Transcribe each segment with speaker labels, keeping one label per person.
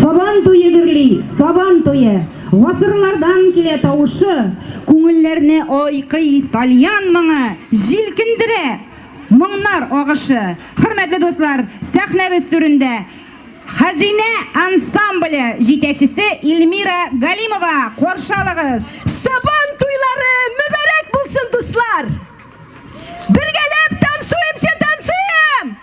Speaker 1: Сабан туе гөрли, сабан туе, Гасырлардан килә тавышы, Күңелләрне айкый тальян моңы, Җилкендерә моңнар агышы. Хөрмәтле дуслар, сәхнәбез түрендә Хәзинә ансамбле җитәкчесе Эльмира Галимова, каршы алыгыз!
Speaker 2: Сабан туйлары мөбарәк булсын, дуслар! Бергәләп танцуем, все танцуем!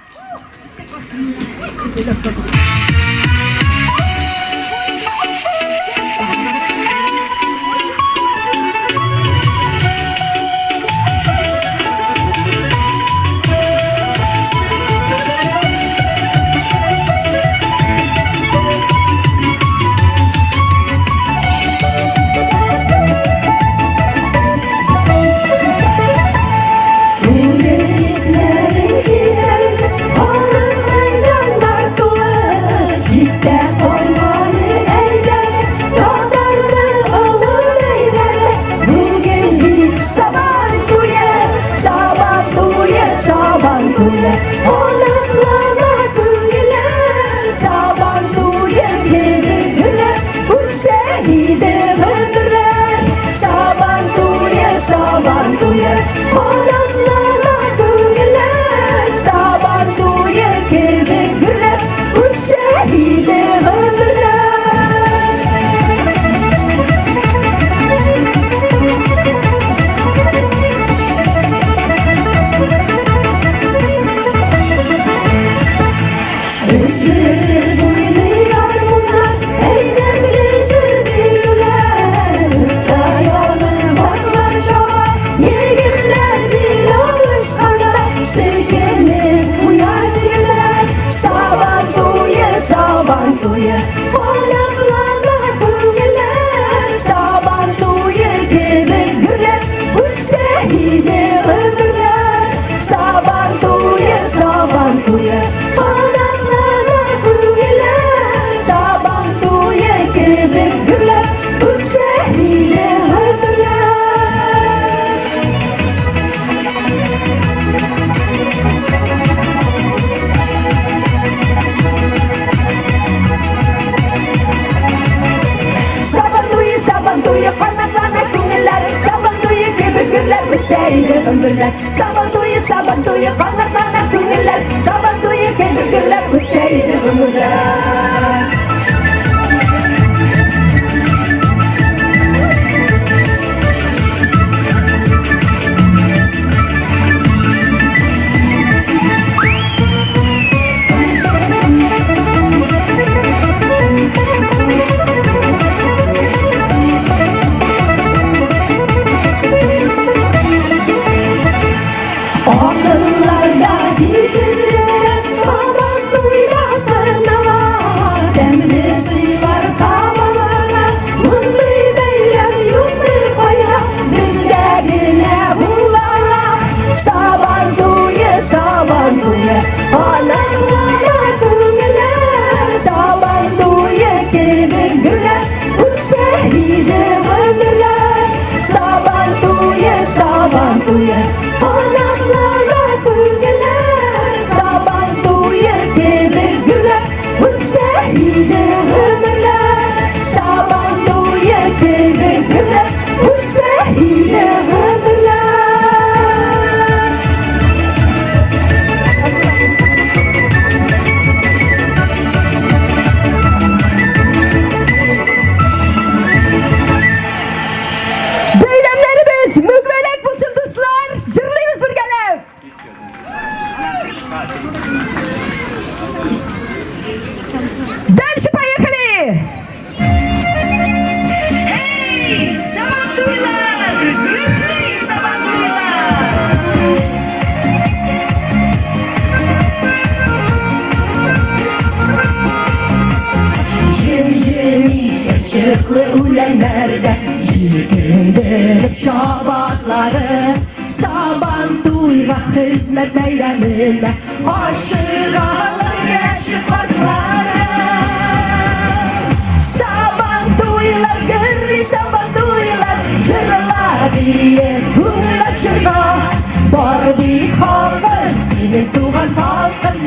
Speaker 3: Бар бит халкың, синең туган халкың,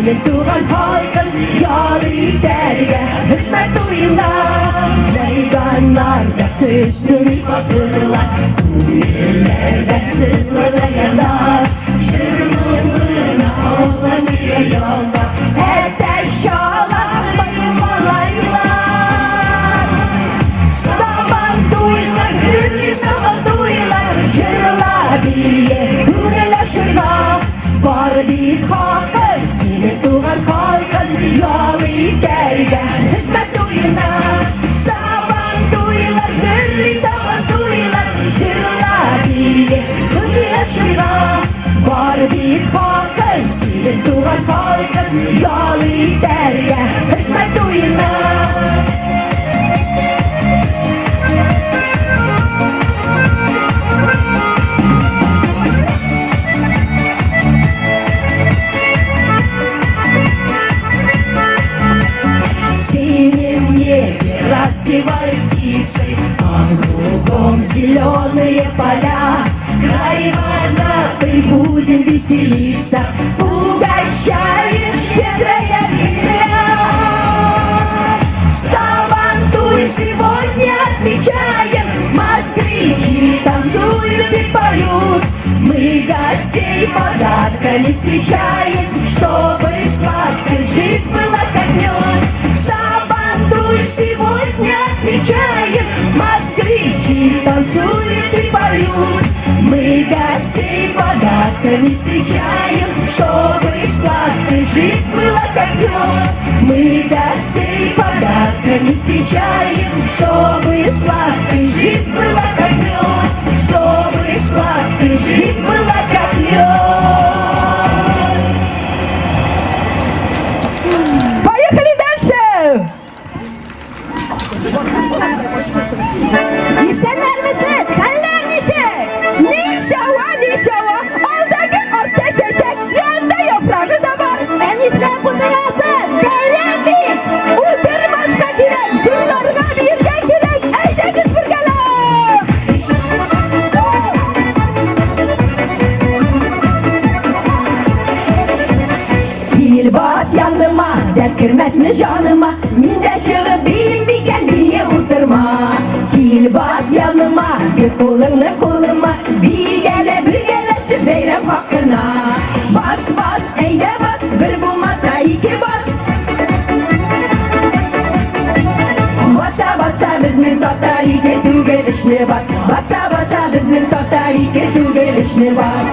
Speaker 2: Синең туган халкың ял итәргә хезмәт туенда. Мәйданнарда төшсен батырлар, күңелләрдә сызлана янар. Җыр-моңына алган ялда, әтәч чала малайлар. Сабан туйлар, гөрли сабан туйлар, җырла, бие, күңел ачырга. Бар бит хакың, синең туган халкың ял итәргә хезмәт туена. Сабан туйлар, гөрли сабан туйлар, җырла, бие, күңел ачырга. Бар бит хакың, синең туган халкың ял итәргә хезмәт туена. В синем небе распевают птицы, а кругом зеленые поля. Край богатый, будем веселиться, угощает щедрая земля. Сабантуй сегодня отмечаем, москвичи танцуют и поют. Мы гостей подарками встречаем, чтобы сладкой жизнь была как мед. Сабантуй сегодня отмечаем, москвичи танцуют и поют. Мы гостей подарками встречаем, чтобы сладкой жизнь была как мед. Мы гостей подарками встречаем, чтобы сладкой жизнь была как мед. Чтобы сладкой жизнь была как мед. Поехали дальше!
Speaker 3: Исәннәрмесез, хәлләр ничек?
Speaker 2: Ничава, ничава, алда гөл, артта чәчәк, янда яфрагы да бар.
Speaker 3: Ә нишләп утырасыз? Бәйрәм бит!
Speaker 2: Утырмаска кирәк, җырларга, биергә кирәк. Әйдәгез бергәләп! Кил бас яныма, дәрт кермәсме җаныма, мин дә чыгып биим микән, бие утырма. Кил бас яныма, бир кулыңны кулыма, биегәле бергәләшеп бәйрәм хакына. Бас, бас, әйдә бас, бер булмаса ике бас. Баса, баса, безнең татар ике түгел өчне бас. Баса, баса, безнең татар ике түгел өчне бас.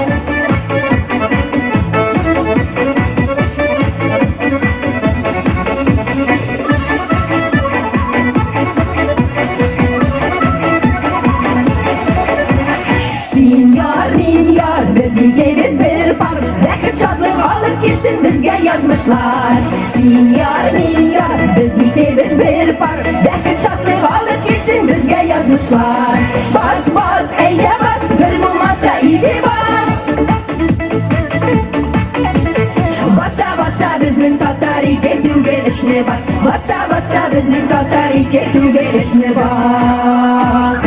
Speaker 2: Син яр, мин яр, без икебез бер пар. Бәхет, шатлык алып килсен безгә язмышлар. Син яр, мин яр, без икебез бер пар. Бәхет, шатлык алып килсен безгә язмышлар. Бас, бас, әйдә бас, бер булмаса ике бас. Баса, баса, безнең татар ике түгел өчне бас. Баса, баса, безнең татар ике түгел өчне бас.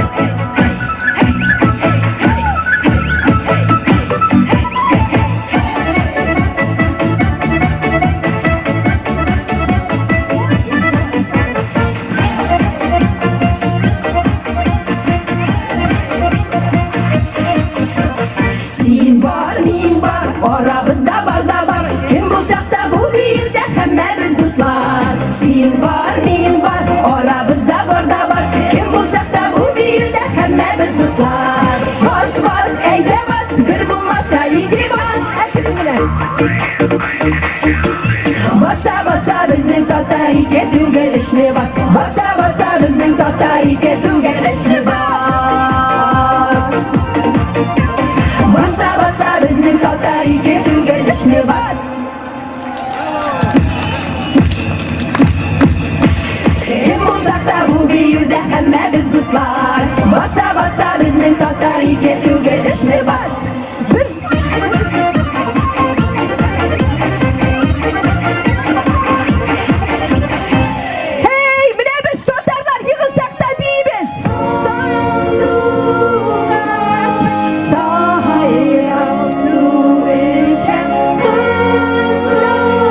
Speaker 2: Син бар, мин бар, арабызда бар да бар. Кем булсак та бу биюдә һәммәбез дуслар. Син бар, мин бар, арабызда бар да бар. Кем булсак та бу биюдә һәммәбез дуслар. Бас, бас, әйдә бас, бер булмаса ике бас. Әкрен генә. Баса, баса, безнең татар ике түгел өчне бас. Баса, баса, безнең татар ике түгел өчне бас. Баса, баса, безнең татар ике түгел өчне бас. Кем булсак та бу биюдә һәммәбез дуслар. Баса, баса, безнең татар ике түгел өчне бас. Без Hey, менә без татарлар егылсак та биибез. Сандугач сайрап су эчә, кызыл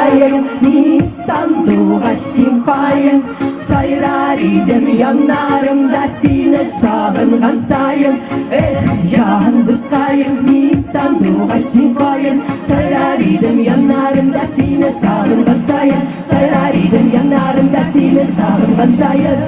Speaker 2: дускаем, мин сандугач, син каен. Сайрар идем яннарымда сине сагынган саен. Эх, җан дускаем, мин сандугач, син каен. Сайрар идем яннарымда сине сагынган саен. Сайрар идем яннарымда сине сагынган саен.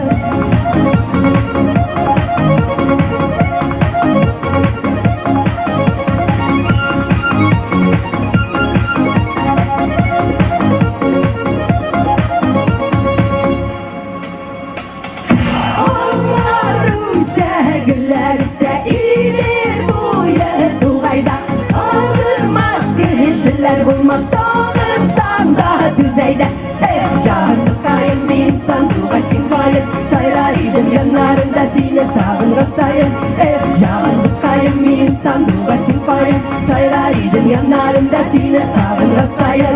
Speaker 2: Аллар үсә, гөлләр үсә, Идел буе тугайда. Сагынмас кешеләр булмас, сагынсаң да түз әйдә. Эх, җан дускаем, мин сандугач, син каен. Сайрар идем яннарымда сине сагынган саен. Эх, җан дускаем, мин сандугач, син каен. Сайрар идем яннарымда сине сагынган саен.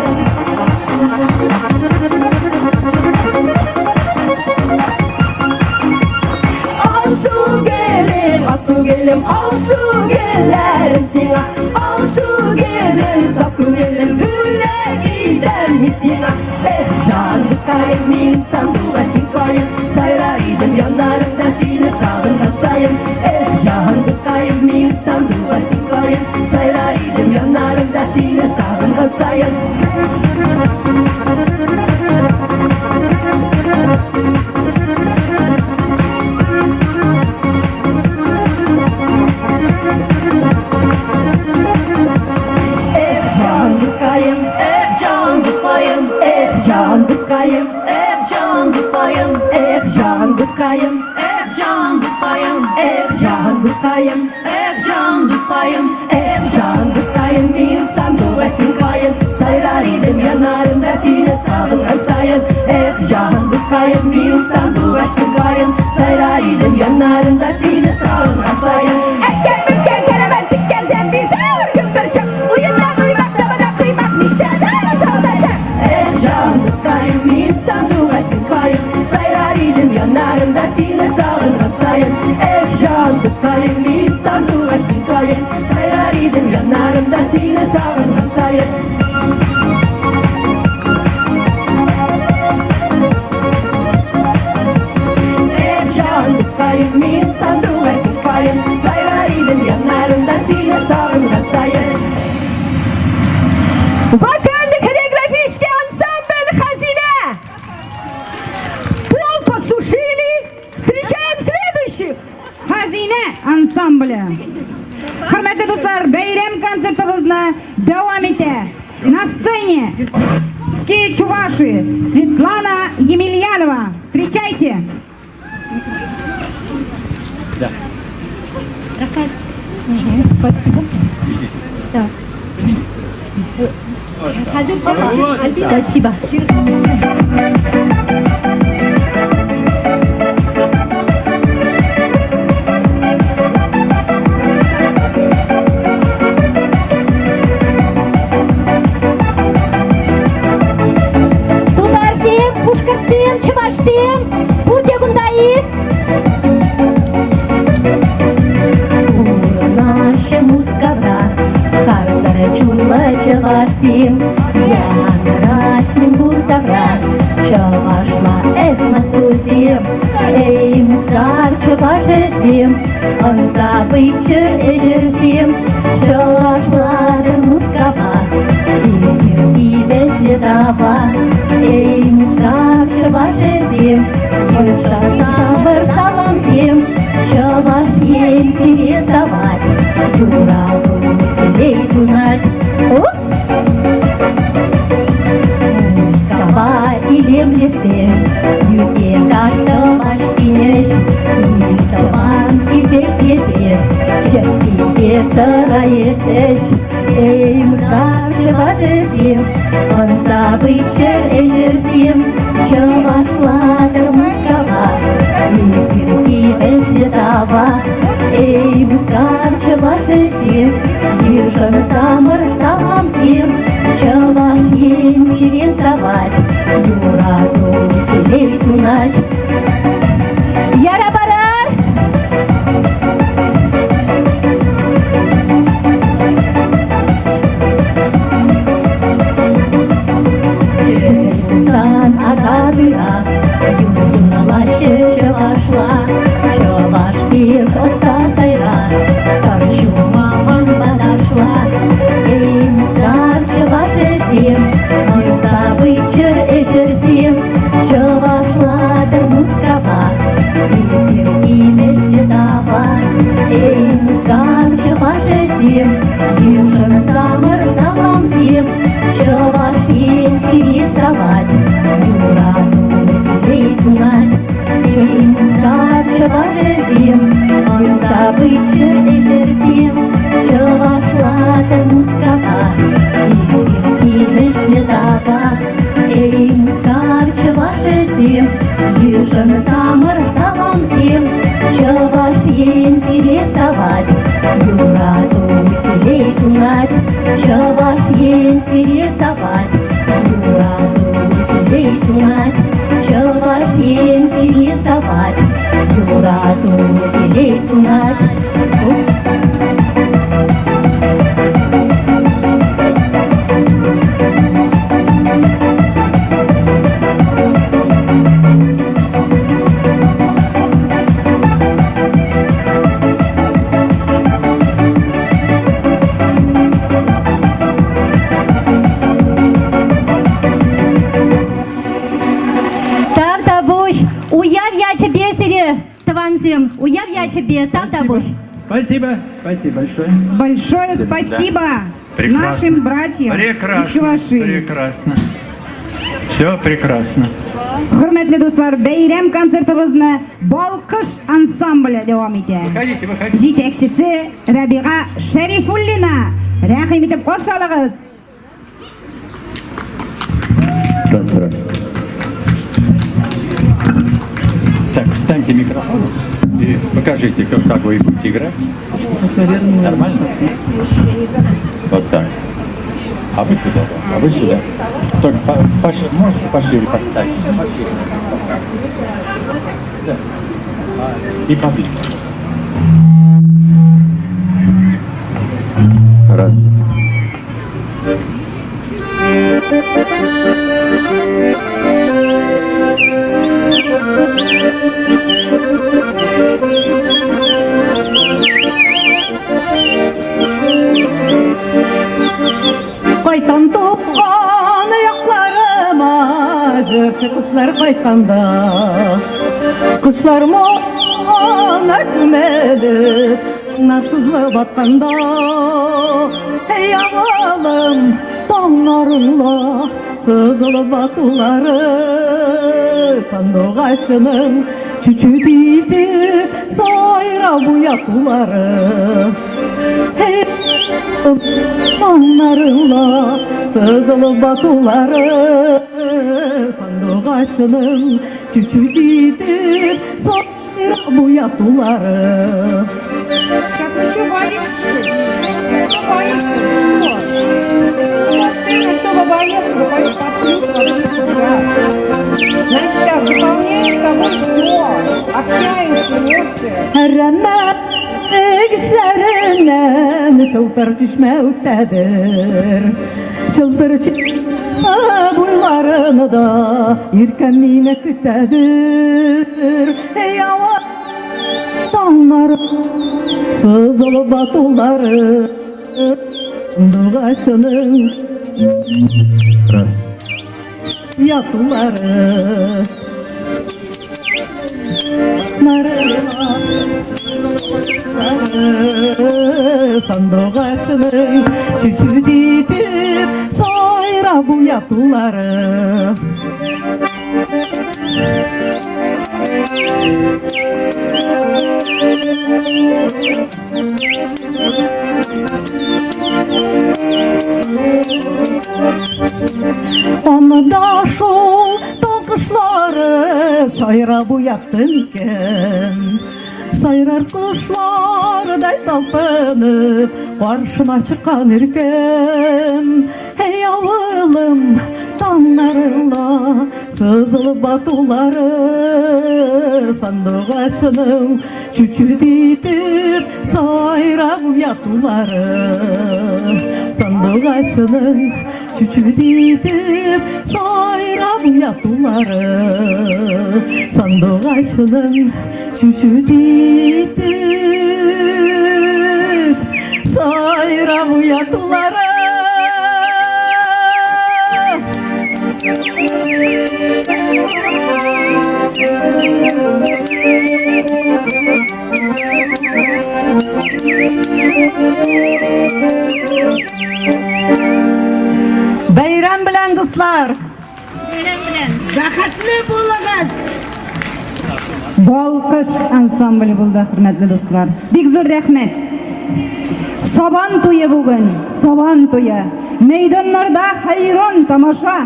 Speaker 2: Алсу гөлем, алсу гөлем, алсу гөлләрем сиңа. Алсу гөлем, саф күңелем, бүләк итәм мин сиңа. Эх, җан дускаем, мин сандугач, син каен. Сайрар идем яннарымда сине сагынган саен. Эх, җан дускаем, мин сандугач, син каен. Сайрар идем яннарымда сине сагынган саен. Эх, җан дускаем, эх, җан дускаем, эх, җан дускаем, эх, җан дускаем, эх, җан дускаем, эх, җан дускаем, эх, җан дускаем, эх, җан дускаем, эх, җан дускаем, мин сандугач, син каен. Сайрар идем яннарымда сине сагынган саен. Эх, җан дускаем, мин сандугач, син каен. Сайрар идем яннарымда сине сагынган саен.
Speaker 1: Әккән, мөккән, кәләмән, теккән, зәмби, зәвер, гөмберчек. Уенда уймак, табада коймак, мичтә шалтачак.
Speaker 2: Эх, җан дускаем, мин сандугач, син каен. Сайрар идем яннарымда сине сагынган саен. Эх, җан дускаем, мин сандугач, син каен. Сайрар идем яннарымда сине сагынган саен. Эх, җан дускаем, мин сандугач, син каен. Сайрар идем яннарымда сине сагынган саен.
Speaker 1: Вокально-хореографический ансамбль «Хазина». Пол подсушили. Встречаем следующих. «Хазина» ансамбле. Хөрмәтле дуслар, бәйрәм концертыбызны дәвам итә. На сцене чуваши Светлана Емельянова. Встречайте.
Speaker 4: Да.
Speaker 3: Спасибо. Так. Спасибо. Тутарсем, пушкӑртсем, чӑвашсем, пурте кунта-и? Пурӑнаҫҫӗ Мускавра харсӑр чунлӑ чӑвашсем. Янрать мӗнпур тавра чӑвашла, эх, маттурсем. Эй, Мускав чӑвашӗсем, ӑнса пыччӑр ӗҫӗрсем. Чӑвашлатӑр Мускава, эсир тивӗҫлӗ тава. Эй, Мускав чӑвашӗсем, йышса савӑр саламсем. Чӑваш Ен сире савать, юрату, телей сунать. Оп! Мускава илемлетсе, йӳте каштӑваш пинӗҫ, ил тӑван хисеплесе, чӗппипе сӑра есӗҫ. Эй, Мускав чӑвашӗсем, ӑнса пыччӑр ӗҫӗрсем. Чӑвашлатӑр Мускава, эсир тивӗҫлӗ тава. Эй, Мускав чӑвашӗсем, йышӑнсамӑр саламсем. Чӑваш Ен сире савать, юрату, телей сунать. Яра парар! Йышӑнсамӑр саламсем, Чӑваш Ен сире савать, юрату телей сунать. Эй, Мускав чӑвашӗсем, ӑнса пыччӑр ӗҫӗрсем, чӑвашлатӑр Мускава, эсир тивӗҫлӗ тава. Эй, Мускав чӑвашӗсем, йышӑнсамӑр саламсем, Чӑваш Ен сире савать, юрату телей сунать. Чӑваш Ен сире савать, юрату телей сунать. Чӑваш Ен сире савать, юрату телей сунать. Тавтапуҫ! Уяв ячӗпе сире, тӑвансем! Уяв ячӗпе тавтапуҫ!
Speaker 4: Спасибо, спасибо большое.
Speaker 1: Большое спасибо
Speaker 4: Прекрасно.
Speaker 1: нашим братьям из
Speaker 4: Прекрасно,
Speaker 1: Чувашии.
Speaker 4: прекрасно. Все прекрасно.
Speaker 1: Хөрмәтле дуслар, бәйрәм концертыбызны Балкыш ансамбле дәвам итә.
Speaker 4: Выходите, выходите.
Speaker 1: Җитәкчесе Рәбига Шәрифуллина. Рәхим итеп каршы алыгыз.
Speaker 4: Раз, раз. Так, встаньте микрофон и покажите, как вы будете играть. Нормально? Вот так. А вы туда, да? А вы сюда. Только можете пошире поставить? Пошире поставить. Да. И поближе. Раз.
Speaker 2: Кайтам туган якларыма, җырчы кошлар кайтканда. Кошлар моңына күмелеп, сызылып атканда. Эй, авылым, таңнарыңла, сызылып атулары. Сандугачының чүчү итеп, сайрап уятулары. Эй, таңнарыңла, сызылып атулары. Сандугачының чүчү итеп, сайрап уятулары.
Speaker 1: Так, ну что боишься? Что боишься? Что? Сцена, что бояться? Выходит под плюс вообще сейчас. Значит так, заполняем с тобой все. Общаемся, эмоции.
Speaker 2: Әрәмә кешеләреннән чылтыр чишмә үтәдер. Чылтыр чишмә буйларını да иркәм мине көтәдер. Эй, ава таңнар сызылып атулары, Сандугачының
Speaker 4: Раз.
Speaker 2: ятулары. Нарыла Сандугачының чүчү итеп сайрап уятулары. Анда шул таң кошлары сайрап уятты микән? Сайрар кошлардай талпынып, каршыма чыккан иркәм. Эй, авылым, таңнарыңла, сызылып атулары, Сандугачының чүчү итеп, сайрап уятулары. Сандугачының чүчү итеп, сайрап уятулары. Сандугачының чүчү итеп, сайрап уятулары.
Speaker 1: Бәйрәм белән! Бәхетле булыгыз!
Speaker 5: Балкыш ансамбле булды, хөрмәтле дуслар. Бик зур рәхмәт. Сабан туе бүген, сабан туе. Мәйданнарда хәйран тамаша.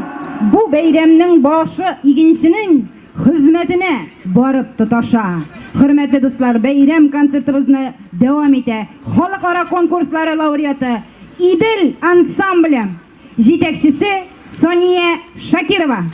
Speaker 5: Бу бәйрәмнең башы игенченең хезмәтенә барып тоташа. Хөрмәтле дуслар, бәйрәм концертыбызны дәвам итә халыкара конкурслары лауреаты Идел ансамбле җитәкчесе Сания Шакирова.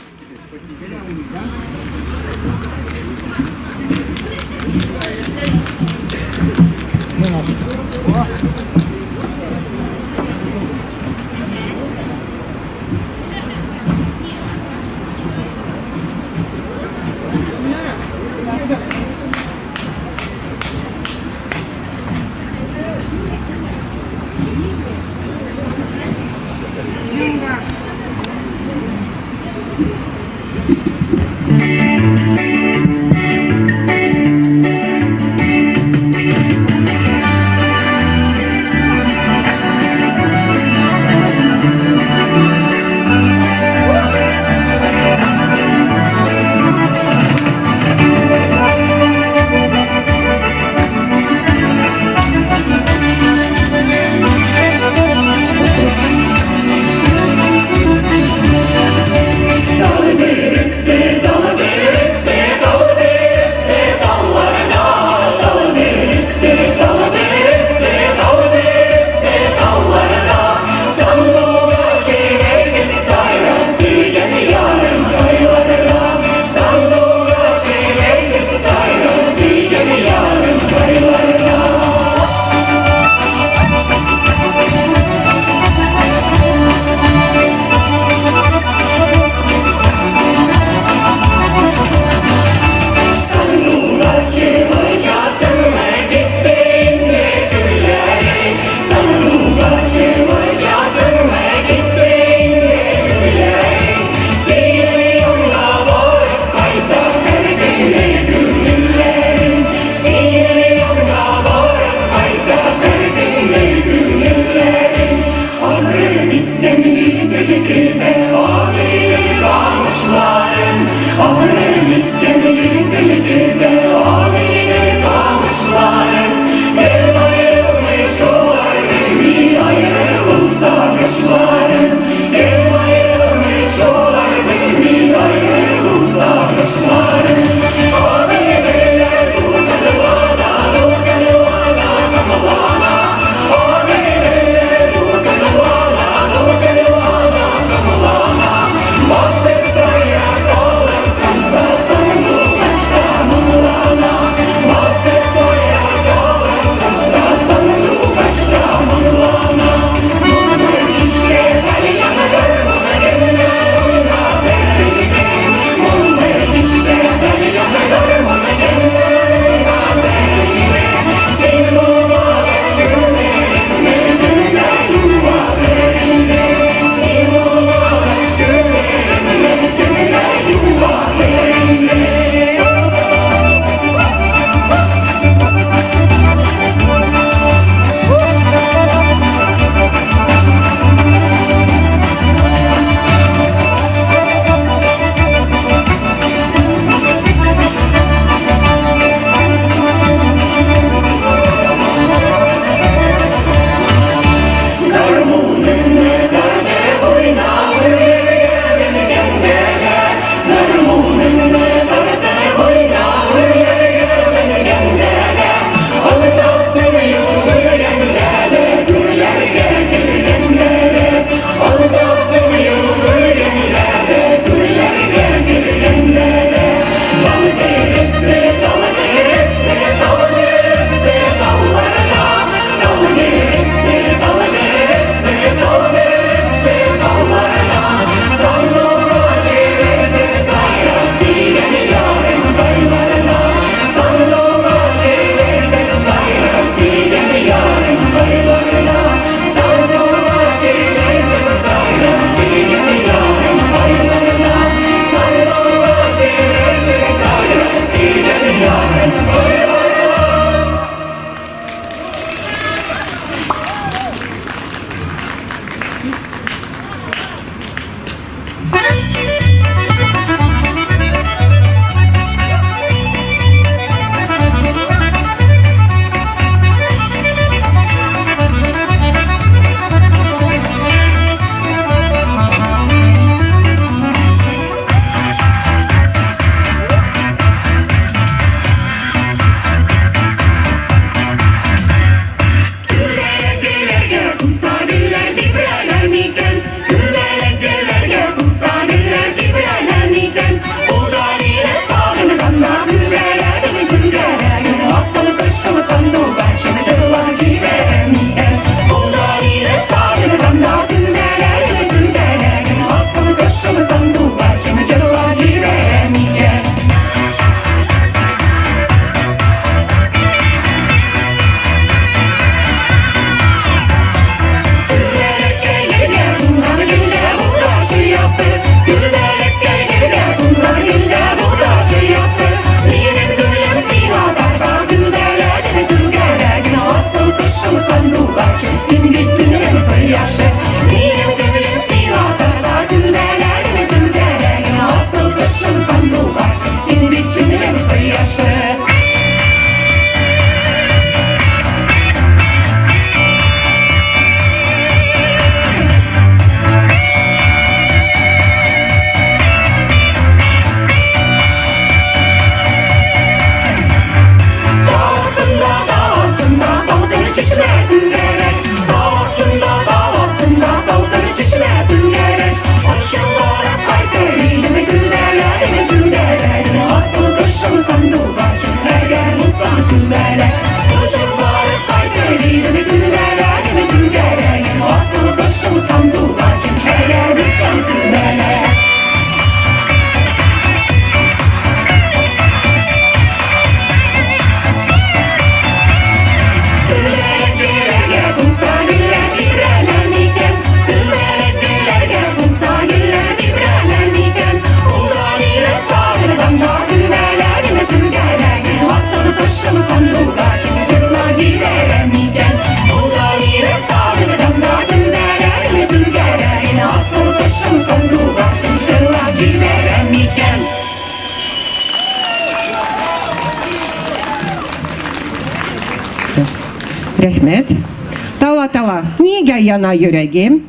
Speaker 1: Рәхмәт. Тала тала, нигә яна йөрәгем?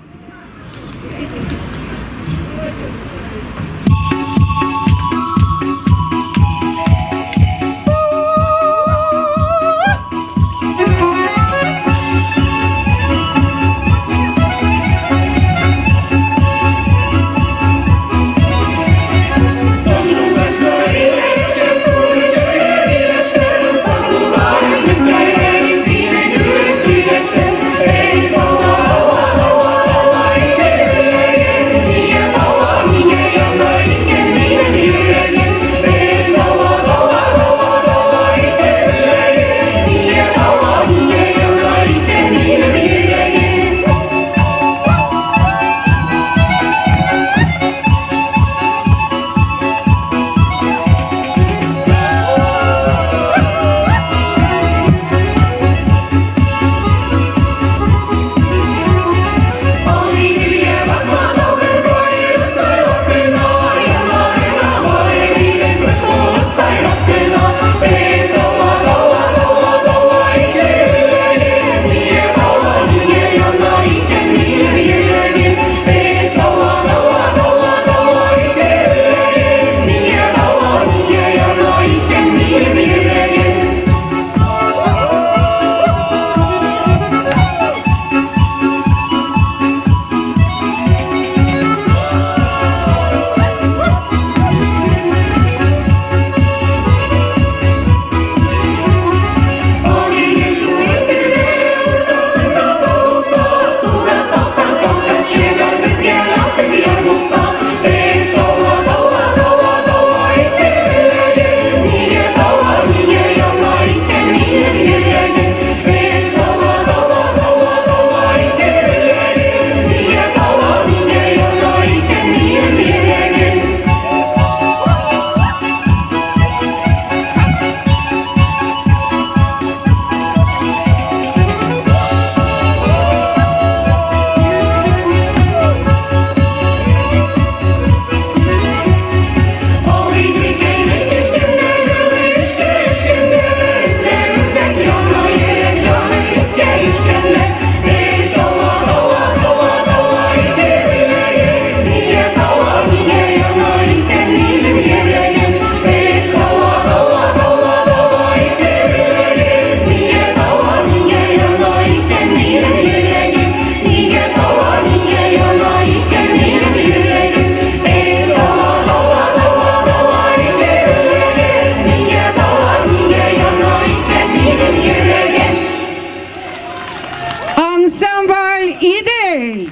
Speaker 1: Ансамбль Идель!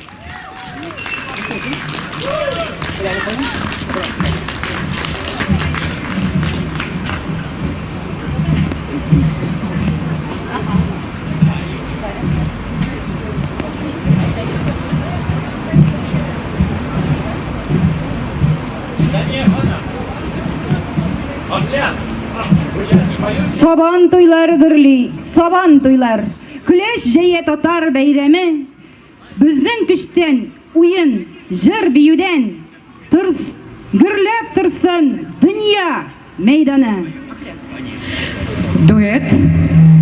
Speaker 1: Сабан туйлары гөрли, сабан туйлар. Көләч җәя татар бәйрәме. Безнең көчтән, уен, җыр биюдән торс, гөрләп торсын дөнья мәйданы.
Speaker 6: Дуэт,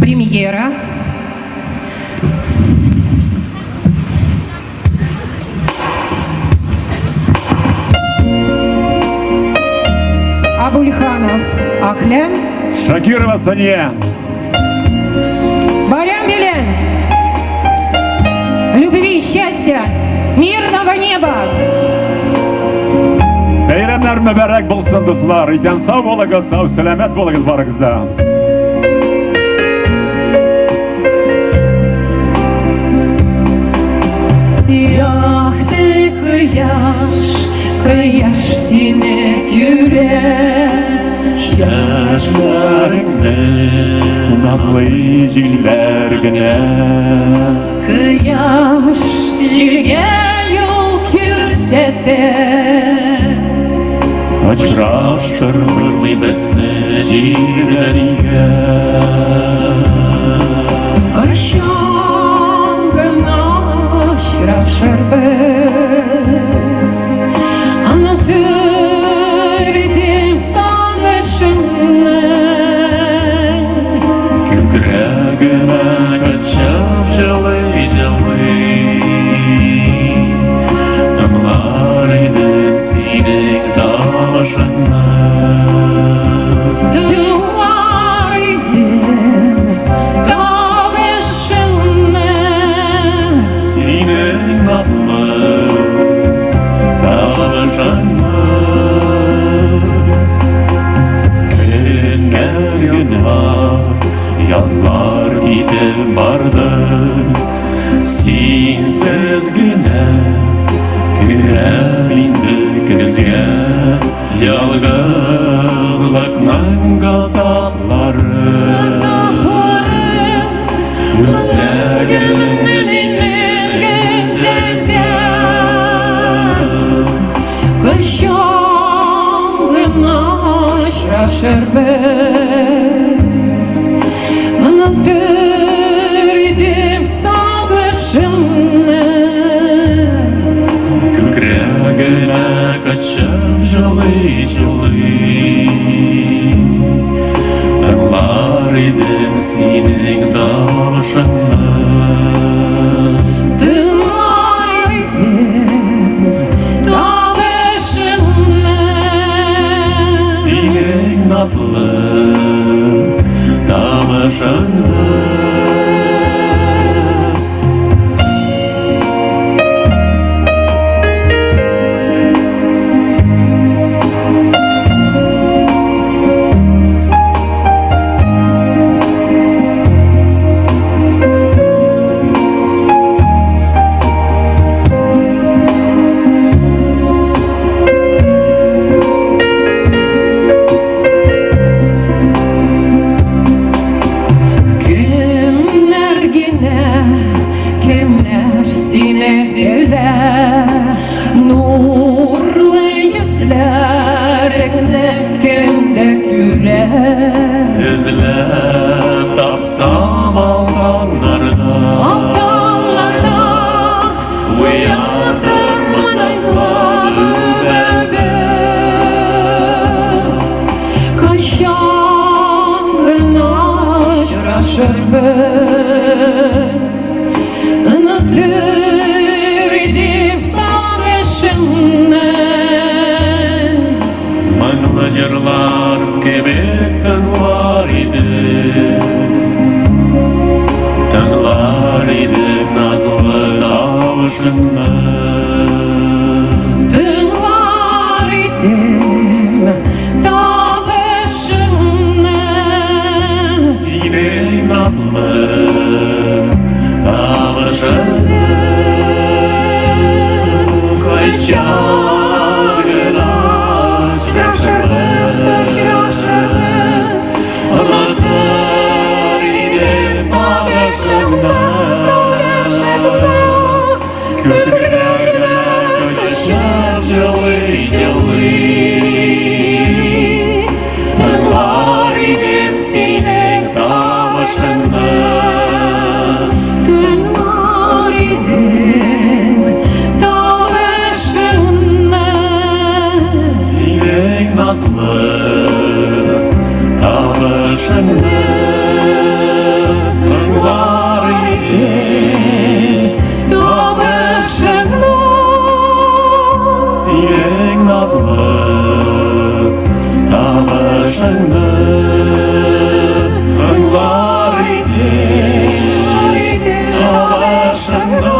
Speaker 6: премьера.
Speaker 1: Абульханов Ахлям.
Speaker 7: Шакирова Сания.
Speaker 1: Барям Белен. Любви, счастья, мирного неба.
Speaker 7: Бәйрәмнәр мөбарәк булсын, дуслар. Исән сау булыгыз, сау сәламәт булыгыз барыгыз да.
Speaker 2: Якты кояш, кояш сине күрә.
Speaker 7: Чәчләреңне назлы җилләр генә.
Speaker 2: Кояш җилгә юл күрсәтә.
Speaker 7: Очраштырмый безне җирләр игә.
Speaker 2: Кайчан гына очрашырбыз? Онытыр идем сагышыңны.
Speaker 7: Күкрәгемә коча Синсез генә керәм инде көзгә. Ялгызлыкның газаплары. Үзәгемне минем өзә.
Speaker 6: Кайчан гына очрашырбыз? Онытыр идем сагышымны.
Speaker 7: Күкрәгемә кочып җылый-җылый. Тыңлар идем синең тавышыңны.
Speaker 6: Тыңлар идем тавышыңны.
Speaker 7: Синең назлы тавышыңны.
Speaker 6: Кемнәр генә, кемнәр сине теләр, Нурлы йөзләреңне кемдә күрә?
Speaker 7: Эзләп тапсам алганнарда.
Speaker 6: Алданнарда
Speaker 7: Уятырмын назлы бәбәк.
Speaker 6: Кайчан гына очрашырбыз? Онытыр идем сагышымны.
Speaker 7: Моңлы җырлар кебек тыңлар идем. Тыңлар идем назлы тавышыңны.
Speaker 6: Тыңлар идем тавышыңны.
Speaker 7: Синең назлы тавышыңны. Кайчан гына очрашырбыз? Онытыр идем сагышымны. Күкрәгемә кочып җылый-җылый. Тыңлар идем синең тавышыңны.
Speaker 6: Тыңлар идем тавышыңны.
Speaker 7: Синең назлы тавышыңны. Тыңлар идем
Speaker 6: Тавышыңны.
Speaker 7: Синең назлы тавышыңны. Тыңлар идем тавышыңны.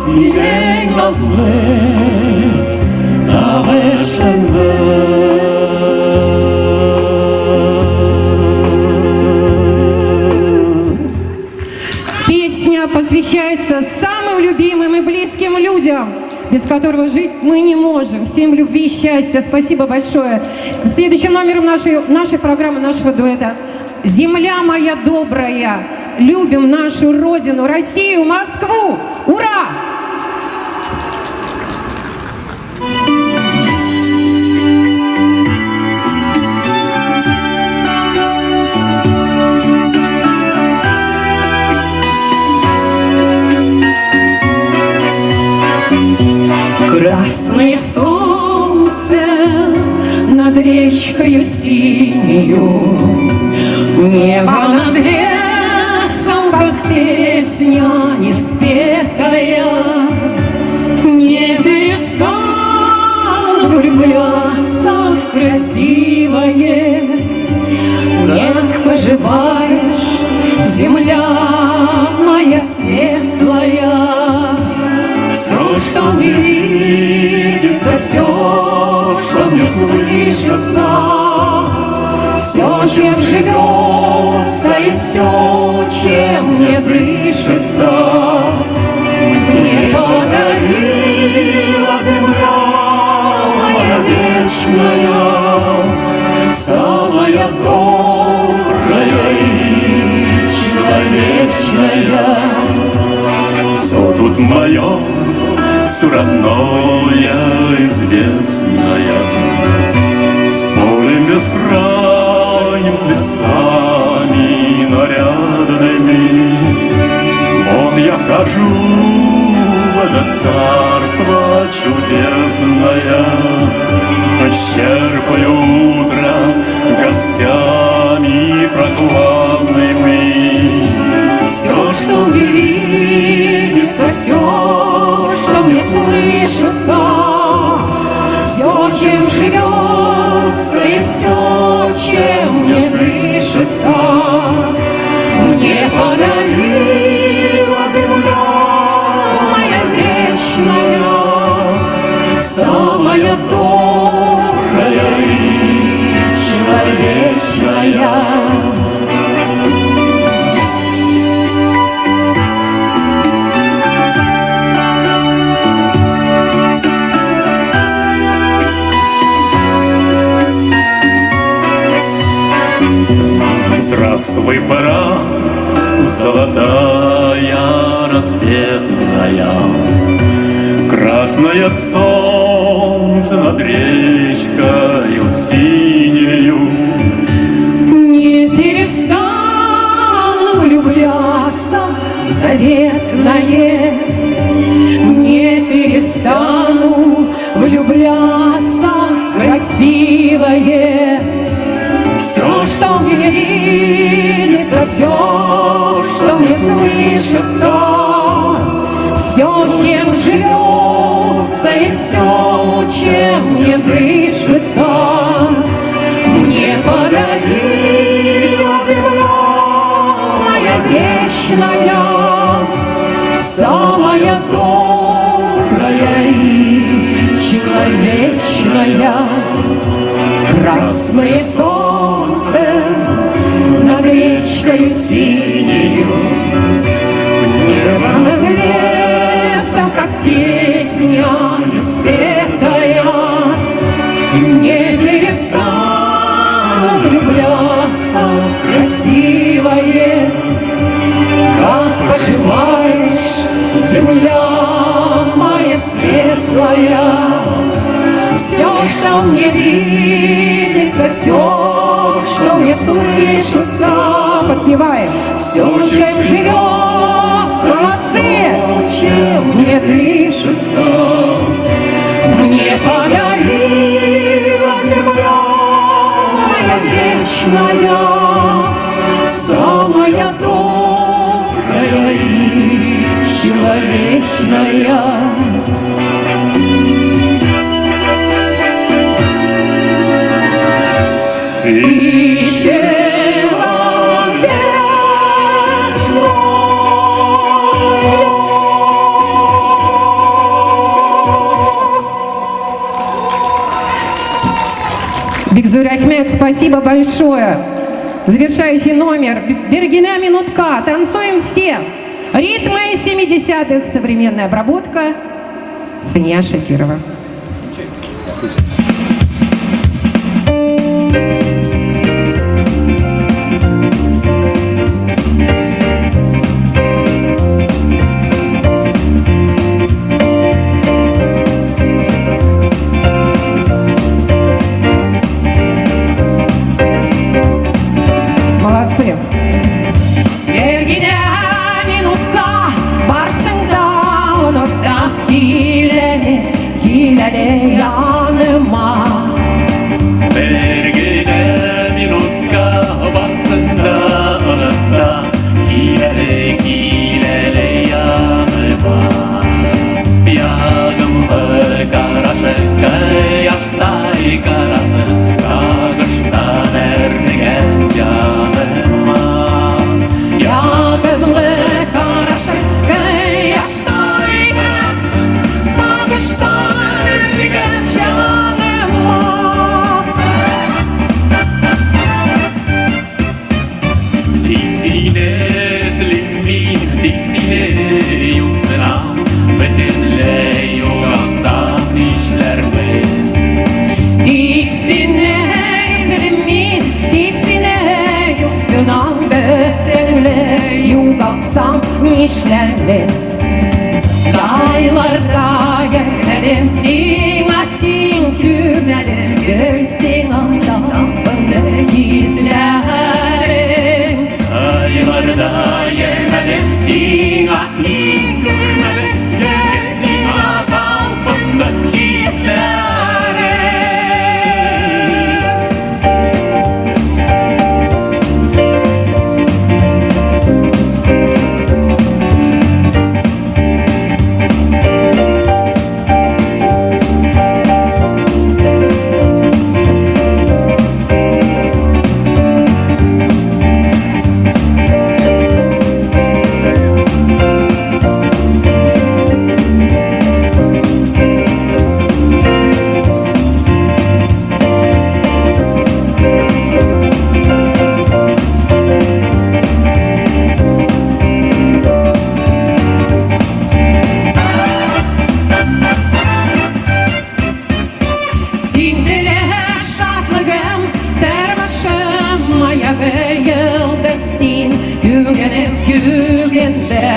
Speaker 7: Синең назлы тавышыңны.
Speaker 6: Песня посвящается самым любимым и близким людям, без которого жить мы не можем. Всем любви и счастья. Спасибо большое. Следующим номером нашей программы, нашего дуэта «Земля моя добрая». Любим нашу Родину, Россию, Москву. Ура! Красное солнце над речкою синею, небо над лесом, как песня неспетая. Не перестану влюбляться в красивое. Как поживаешь, земля моя светлая? Все, что мне видится, все, что мне слышится, все, чем живется, и все, чем мне дышится.
Speaker 7: Тут мое все родное, известное, с полем бескрайним, с лесами нарядными. Вот я вхожу в это царство чудесное, черпаю утро гостями прохладными.
Speaker 6: Все, что мне видится, все, что мне слышится, все, чем живется и все, чем мне дышится, мне подарила земля моя вечная, самая добрая и человечная.
Speaker 7: Здравствуй, пора, золотая, рассветная, красное солнце над речкою синею.
Speaker 6: Не перестану влюбляться в заветное, не перестану влюбляться в красивое. Все, что мне видится, все, что мне слышится, все, чем живется и все, чем мне дышится, мне подарила земля моя вечная, самая добрая и человечная. Красное солнце над речкой синею, небо над лесом, как песня неспетая. Не перестану влюбляться в красивое. Как поживаешь, земля моя светлая? Все, что мне видится, все, что мне слышится,
Speaker 1: подпеваем.
Speaker 6: Все, чем живется, все, чем мне дышится, мне подарила земля моя вечная, самая добрая и человечная. И Бик зур рәхмәт, спасибо большое. Завершающий номер. Бер генә минутка. Танцуем все. Ритмы 70-х. Современная обработка. Сания Шакирова. Молодцы. Бер генә минутка барсын да оныт та кил әле, кил әле яныма.
Speaker 7: Бер генә минутка барсын да оныт та кил әле, кил әле яныма. Ягымлы карашы, кояштай карасы, сагыштан әрнегән җаныма.
Speaker 6: Ягымлы карашы, кояштай карасы, сагыштан әрнегән җаныма.
Speaker 7: Тик сине эзлим мин, тик сине юксынам, бөтенләй югалсам нишләрмен?
Speaker 6: Тик сине эзлим мин, тик сине юксынам, бөтенләй югалсам нишләрмен? Йөрмәдем, сиңа тиң күрмәдем, гел сиңа талпынды хисләрем.
Speaker 7: Айларда йөрмәдем, сиңа тиң күрмәдем, гел сиңа талпынды хисләрем.
Speaker 6: Син тере шатлыгым, тормышым маягы, йолдыз син, күңелем күгендә.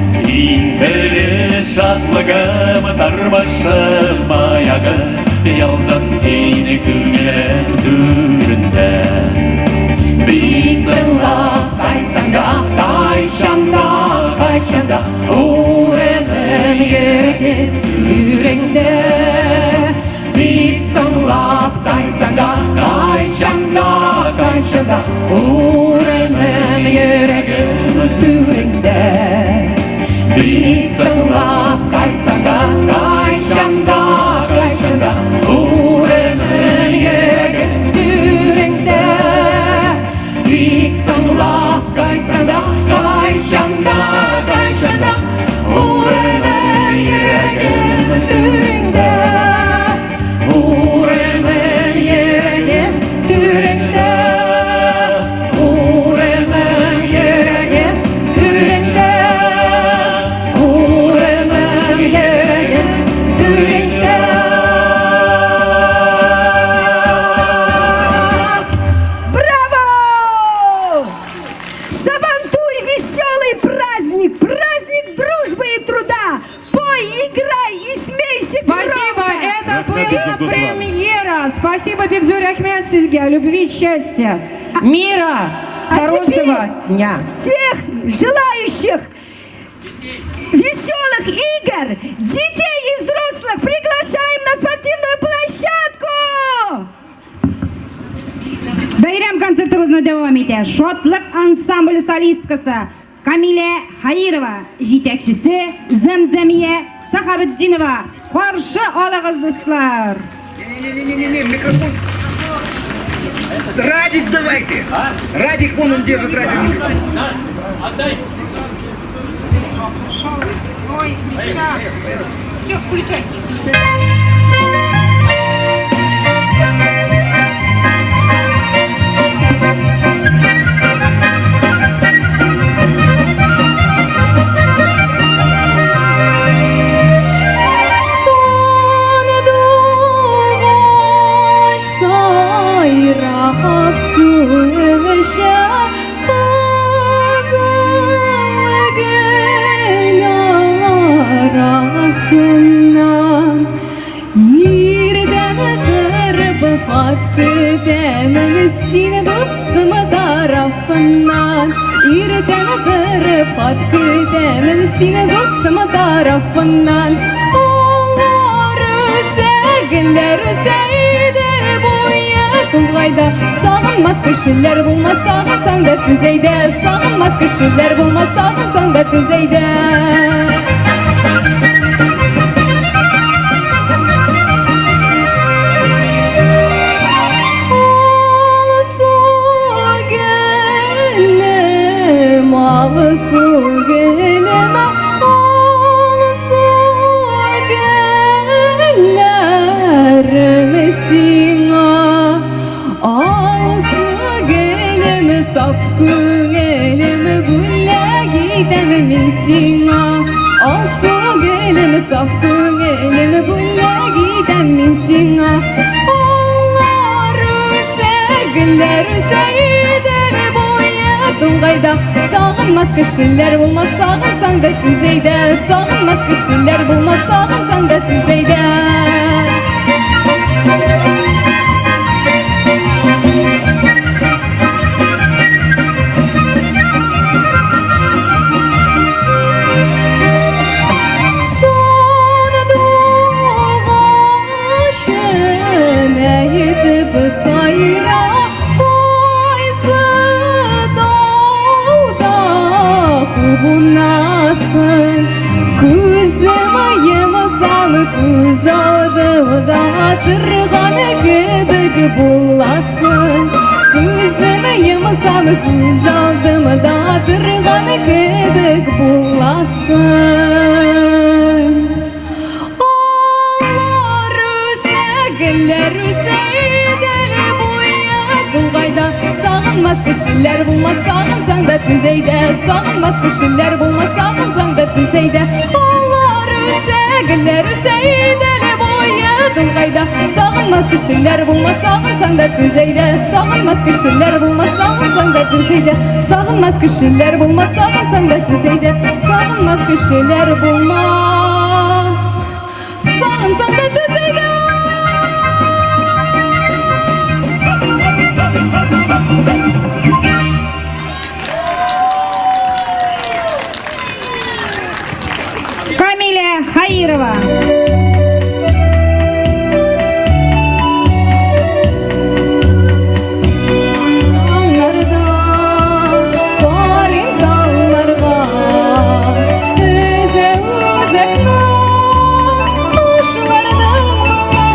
Speaker 7: Син тере шатлыгым, тормышым маягы, йолдыз син, күңелем түрендә. Бик соңлап кайтсаң да, кайчан да, кайчан да, урыным йөрәгем түреңдә. Бик соңлап кайтсаң да, кайчан да, кайчан да, урыным йөрәгем түреңдә. Бик соңлап кайтсаң да, кайчан да, кайчан да, урыным йөрәгем түреңдә. Бик соңлап кайтсаң да, кайчан да, кайчан да, урыным йөрәгем түреңдә. Урыным йөрәгем түреңдә. Урыным йөрәгем түреңдә. Урыным йөрәгем түреңдә.
Speaker 2: Браво! Сабантуй – веселый праздник, праздник дружбы и труда. Пой, играй и смейся
Speaker 6: Спасибо,
Speaker 2: громко.
Speaker 6: это была премьера. Спасибо, Бик зур рәхмәт сезгә, любви, счастья, мира,
Speaker 2: А
Speaker 6: хорошего
Speaker 2: теперь
Speaker 6: дня.
Speaker 2: Всех желающих веселых игр, детей и взрослых приглашаем на спортивную площадку!
Speaker 5: Бәйрәм концертыбызны дәвам итә. Шатлык ансамбле солисткасы Камилә Хаирова, җитәкчесе Зәмзәмия Сахабетдинова. Каршы алыгыз, дуслар!
Speaker 8: Не-не-не-не, микрофон. Радик давайте. Радик, вон он держит Радик.
Speaker 1: Ой, все, включайте.
Speaker 3: Сандугач сайрап сөйләшә, Кызыл гөл арасыннан. Ирдән торып хат көтәмен син дустым тарафыннан. Ирдән торып хат көтәмен син дустым тарафыннан. Алар үсә, гөлләр үсә иде буе тугайда. Сагынмас кешеләр булмас, сагынсаң да түзәйдә. Сагынмас кешеләр булмас, сагынсаң да түзәйдә. Алсу гөлем, алсу гөлем, алсу гөлләрем сиңа. Алсу гөлем, саф күңелем, бүләк итәм мин сиңа. Алсу гөлем, саф күңелем, бүләк итәм мин сиңа. Алар үсә, гөлләр үсә идел буе тугайда.
Speaker 2: тулгайда. Сагынмас кешеләр булмас, сагынсаң да түз әйдә. Сагынмас кешеләр булмас, сагынсаң да түз әйдә. Сандугачым әйтеп сайра, кайсы тауда кубынасың? Күзем йомсам, күз алдымда торган кебек буласың. Күзем йомсам, күз алдымда торган кебек буласың. Аллар үсә, гөлләр үсә, Идел буе тулгайда. Сагынмас кешеләр булмас, сагынсаң да түз әйдә. Сагынмас кешеләр булмас, сагынсаң да түз әйдә. Аллар үсә, гөлләр үсә, Идел буе тулгайда. Сагынмас кешеләр булмас, сагынсаң да түз әйдә. Сагынмас кешеләр булмас, сагынсаң да түз әйдә. Сагынмас кешеләр булмас, сагынсаң да түз әйдә. Сагынмас кешеләр булмас, сагынсаң да түз әйдә.
Speaker 5: Камилә Хаирова.
Speaker 2: Таңнарда карыйм талларга, өзә үзәкне кошларның моңы.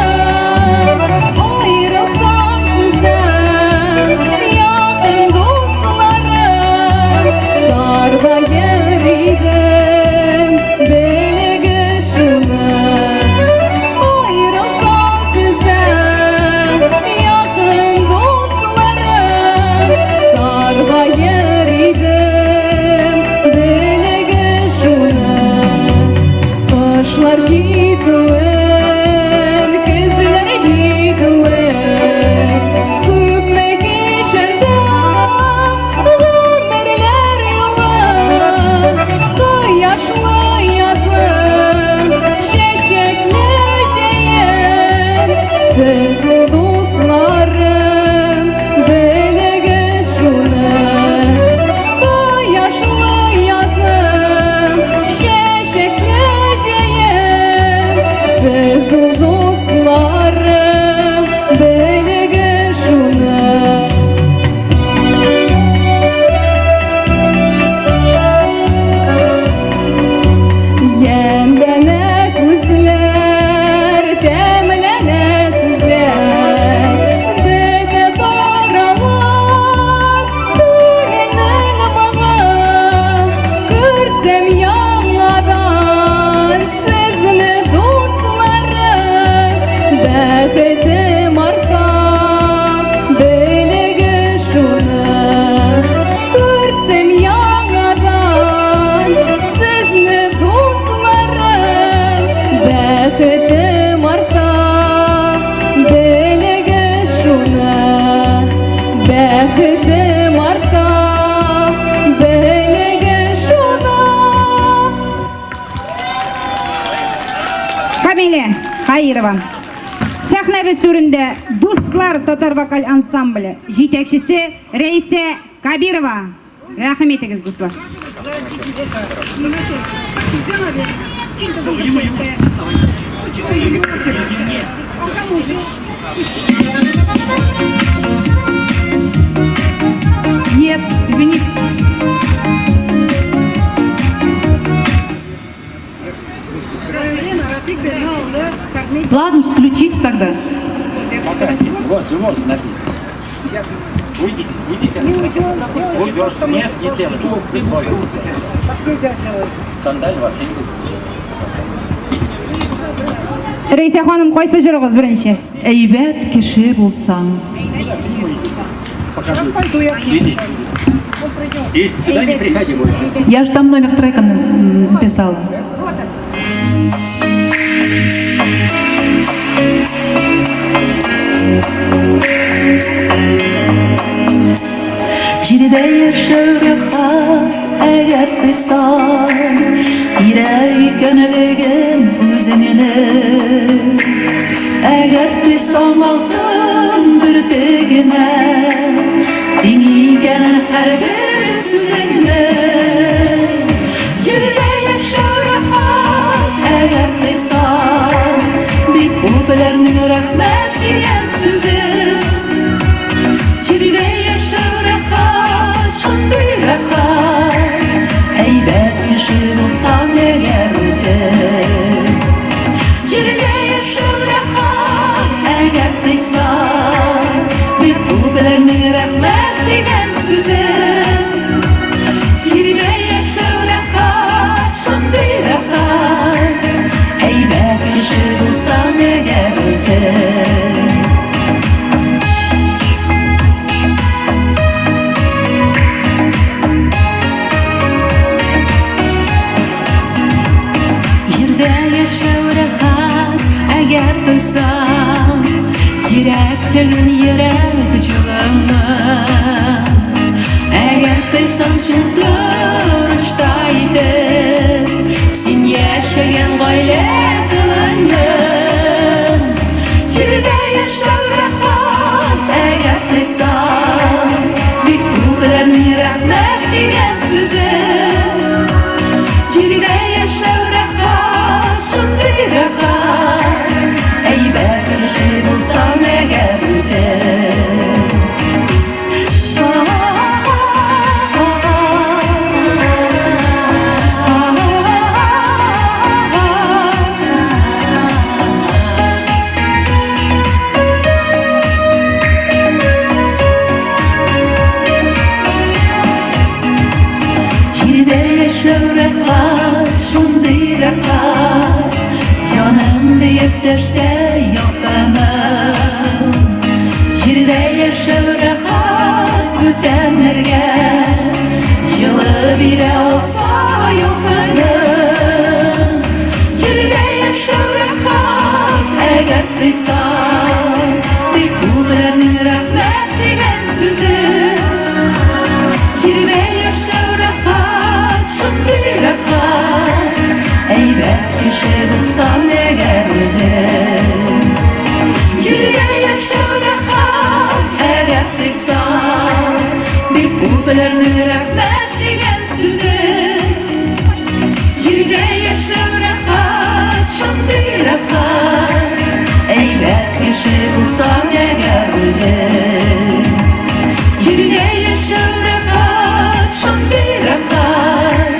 Speaker 2: Аерылсам сездән, якын дусларым, саргаер идем, белегез шуны. Аерылсам сездән, якын дусларым, саргаер идем, белегез шуны. Кышлар китүен, көзләр җитүен, күпме кичердем гомерләр юлын. Кояшлы язым, чәчәкле җәем, сез дусларым, белегез шуны. Кояшлы язым, чәчәкле җәем, сез дусларым, белегез шуны. Ямьләнә күзләр, тәмләнә сүзләр, бетә тарала күңелнең моңы. Күрсәм яңадан сезне, дусларым, бәхетем арта, белегез шуны. Күрсәм яңадан сезне, дусларым, бәхетем арта, белегез шуны. Бәхетем арта, белегез шуны.
Speaker 5: Камилә Хаирова. Сәхнәбез түрендә Дуслар татар вокаль ансамбле. Җитәкчесе Рәйсә Кабирова. Рәхим итегез, дуслар.
Speaker 6: Нет, извините. Ладно, включите тогда.
Speaker 4: Пока написано. Вот же, вот же написано. Уйдите, уйдите. Уйдешь. Нет, не сделаешь. Ты твой. Скандаль вообще не будет.
Speaker 5: Рәйсә ханым, кайсы җырыгыз беренче?
Speaker 9: Әйбәт кеше булсаң.
Speaker 4: Покажу. Иди. И сюда не приходи больше.
Speaker 9: Я же там номер трека написала. Җирдә яшәү рәхәт, әгәр тойсаң, Кирәк икәнлеген үзеңнең. Әгәр тойсаң алтын бөртегенә, Тиң икәнен һәрбер сүзеңнең. Җирдә яшәү рәхәт, әгәр тойсаң, Бик күпләрнең рәхмәт дигән сүзен. Җирдә яшәү рәхәт, шундый рәхәт, Әйбәт кеше булсаң әгәр үзең. Җирдә яшәү рәхәт, әгәр тойсаң, Бик күпләрнең рәхмәт дигән сүзен. Җирдә яшәү рәхәт, шундый рәхәт, Әйбәт кеше булсаң әгәр үзең. Җирдә яшәү рәхәт, әгәр тойсаң, Кирәклеген йөрәк җылыңны. Әгәр тойсаң чын итеп, Син яшәгән гаилә тылыңны. Җирдә яшәү рәхәт, әгәр тойсаң, Бик күпләрнең рәхмәт дигән сүзен. Җирдә яшәү рәхәт, шундый рәхәт, Әйбәт кеше булсаң әгәр үзең. Җирдә яшәү рәхәт, шундый рәхәт, Җаным диеп дәшсә якыным. Җирдә яшәү рәхәт, бүтәннәргә Җылы бирә алса якыным. Җирдә яшәү рәхәт, әгәр тойсаң, Бик күпләрнең рәхмәт дигән сүзен. Җирдә яшәү рәхәт, шундый рәхәт, Әйбәт кеше булсаң әгәр үзең. Җирдә яшәү рәхәт, әгәр тойсаң, Бик күпләрнең рәхмәт дигән сүзен. Җирдә яшәү рәхәт, шундый рәхәт, Әйбәт кеше булсаң әгәр үзең. Җирдә яшәү рәхәт, шундый рәхәт,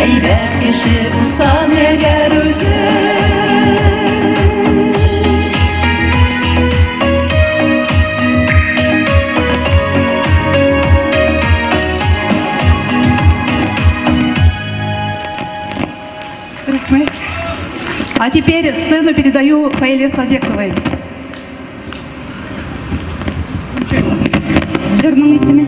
Speaker 9: Әйбәт кеше булсаң әгәр үзең.
Speaker 10: Рәхмәт. А теперь сцену передаю Фаиле Садековой.
Speaker 5: Җырның исеме?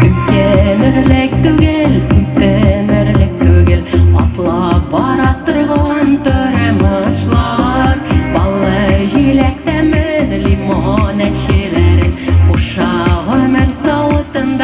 Speaker 2: Үкенерлек түгел, үтенерлек түгел, Атлап бара торган тормышлар. Баллы җиләк тәмен, лимон әчеләрен Куша гомер савытын.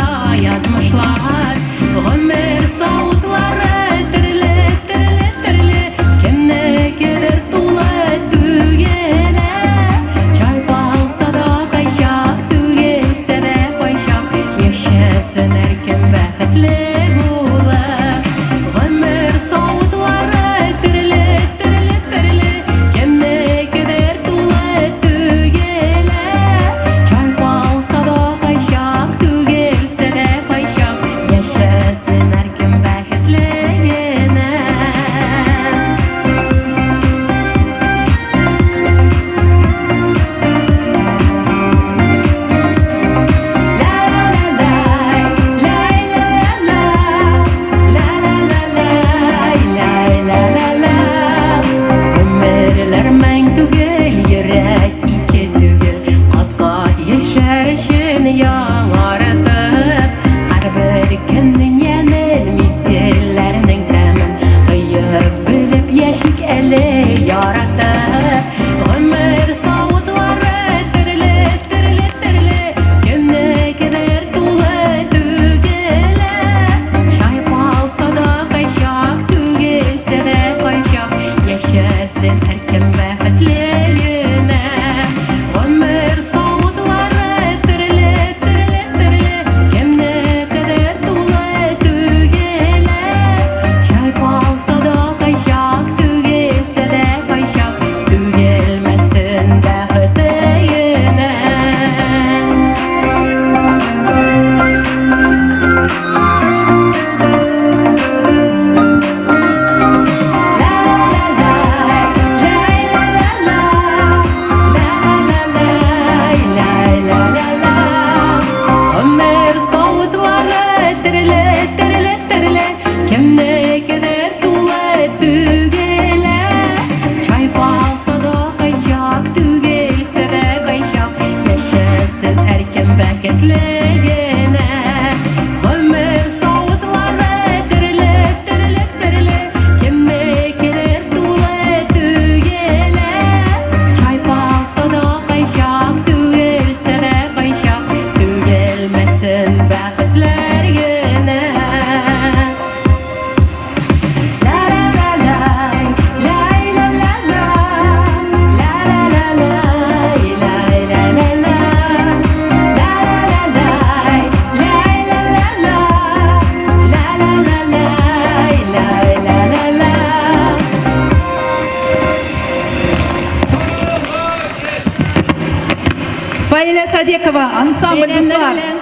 Speaker 10: Садекова, ансамбль
Speaker 6: Бәйрәмнәр
Speaker 10: «Дуслар».
Speaker 6: белән.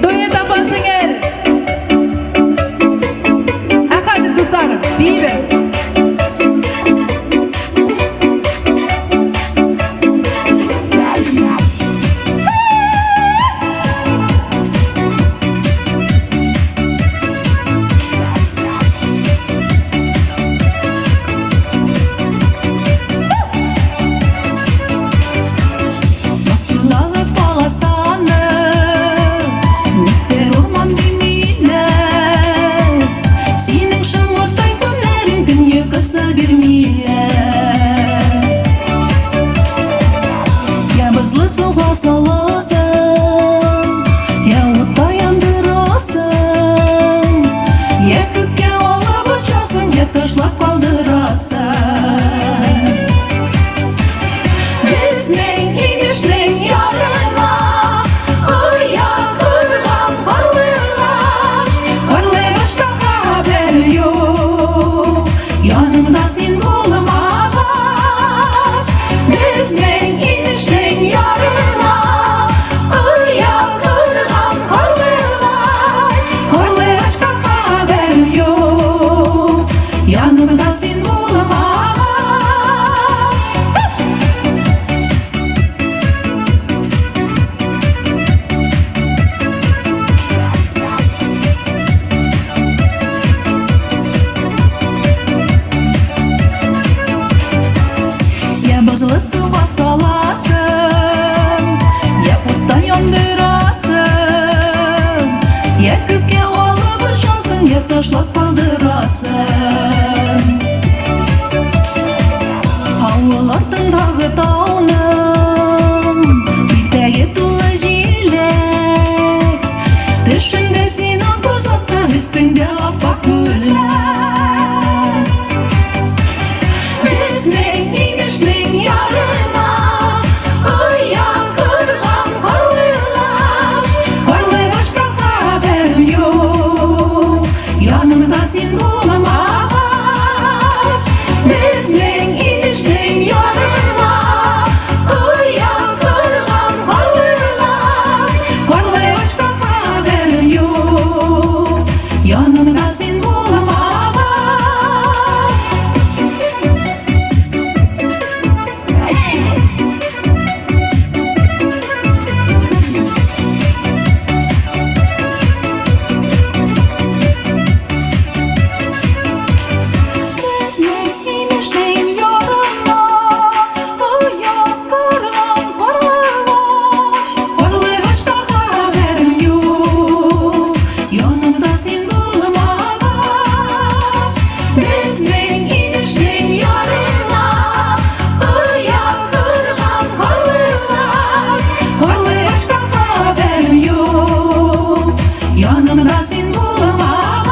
Speaker 10: Дуэт апа-сеңел. Ә хәзер, дуслар, биибез.
Speaker 9: Басундагы полосаны Никтер урман димиләр. Синең шомырттай күзләрең төн йокысы бирмиләр. Я бозлы суга саласың, я утта яндырасың, я күккә алып очасың, я ташлап калдырасың. Безнең инешнең ярына оя корган карлыгач, карлыгачка хәбәр юк, янымда син булмагач. Безнең инешнең ярына оя корган карлыгач, карлыгачка хәбәр юк, янымда син булмагач. Я бозлы суга саласың, я утта яндырасың, я күккә алып очасың, я ташлап калдырасың. Авыл артындагы тауның итәге тулы җиләк. Төшемдә син ак атта, өстеңдә ап-ак күлмәк. Безнең инешнең ярына оя корган карлыгач, карлыгачка хәбәр юк, янымда син булмагач. Безнең инешнең ярына оя корган карлыгач, карлыгачка хәбәр юк, янымда син булмагач. Безнең инешнең ярына оя корган карлыгач, карлыгачка хәбәр юк, янымда син булмагач. Безнең инешнең ярына оя корган карлыгач, карлыгачка хәбәр юк, янымда син булмагач.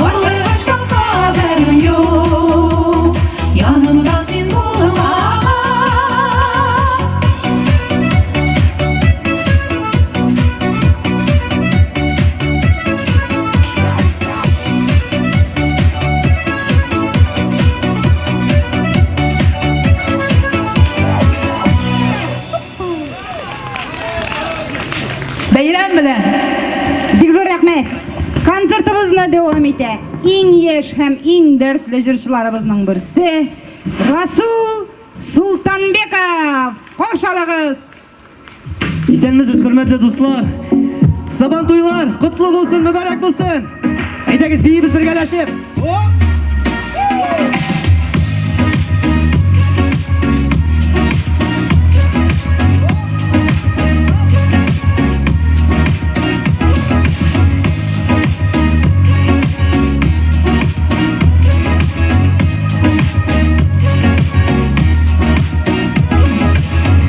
Speaker 9: Карлыгачка хәбәр юк, янымда син булмагач.
Speaker 10: Бәйрәм белән!
Speaker 5: Бик зур рәхмәт. Концертыбызны дәвам итә иң яшь һәм иң дәртле җырчыларыбызның берсе Расул Султанбеков. Каршы алыгыз.
Speaker 11: Исәнмесез, хөрмәтле дуслар! Сабан туйлар котлы булсын, мөбарәк булсын! Әйдәгез, биибез бергәләшеп! Оп!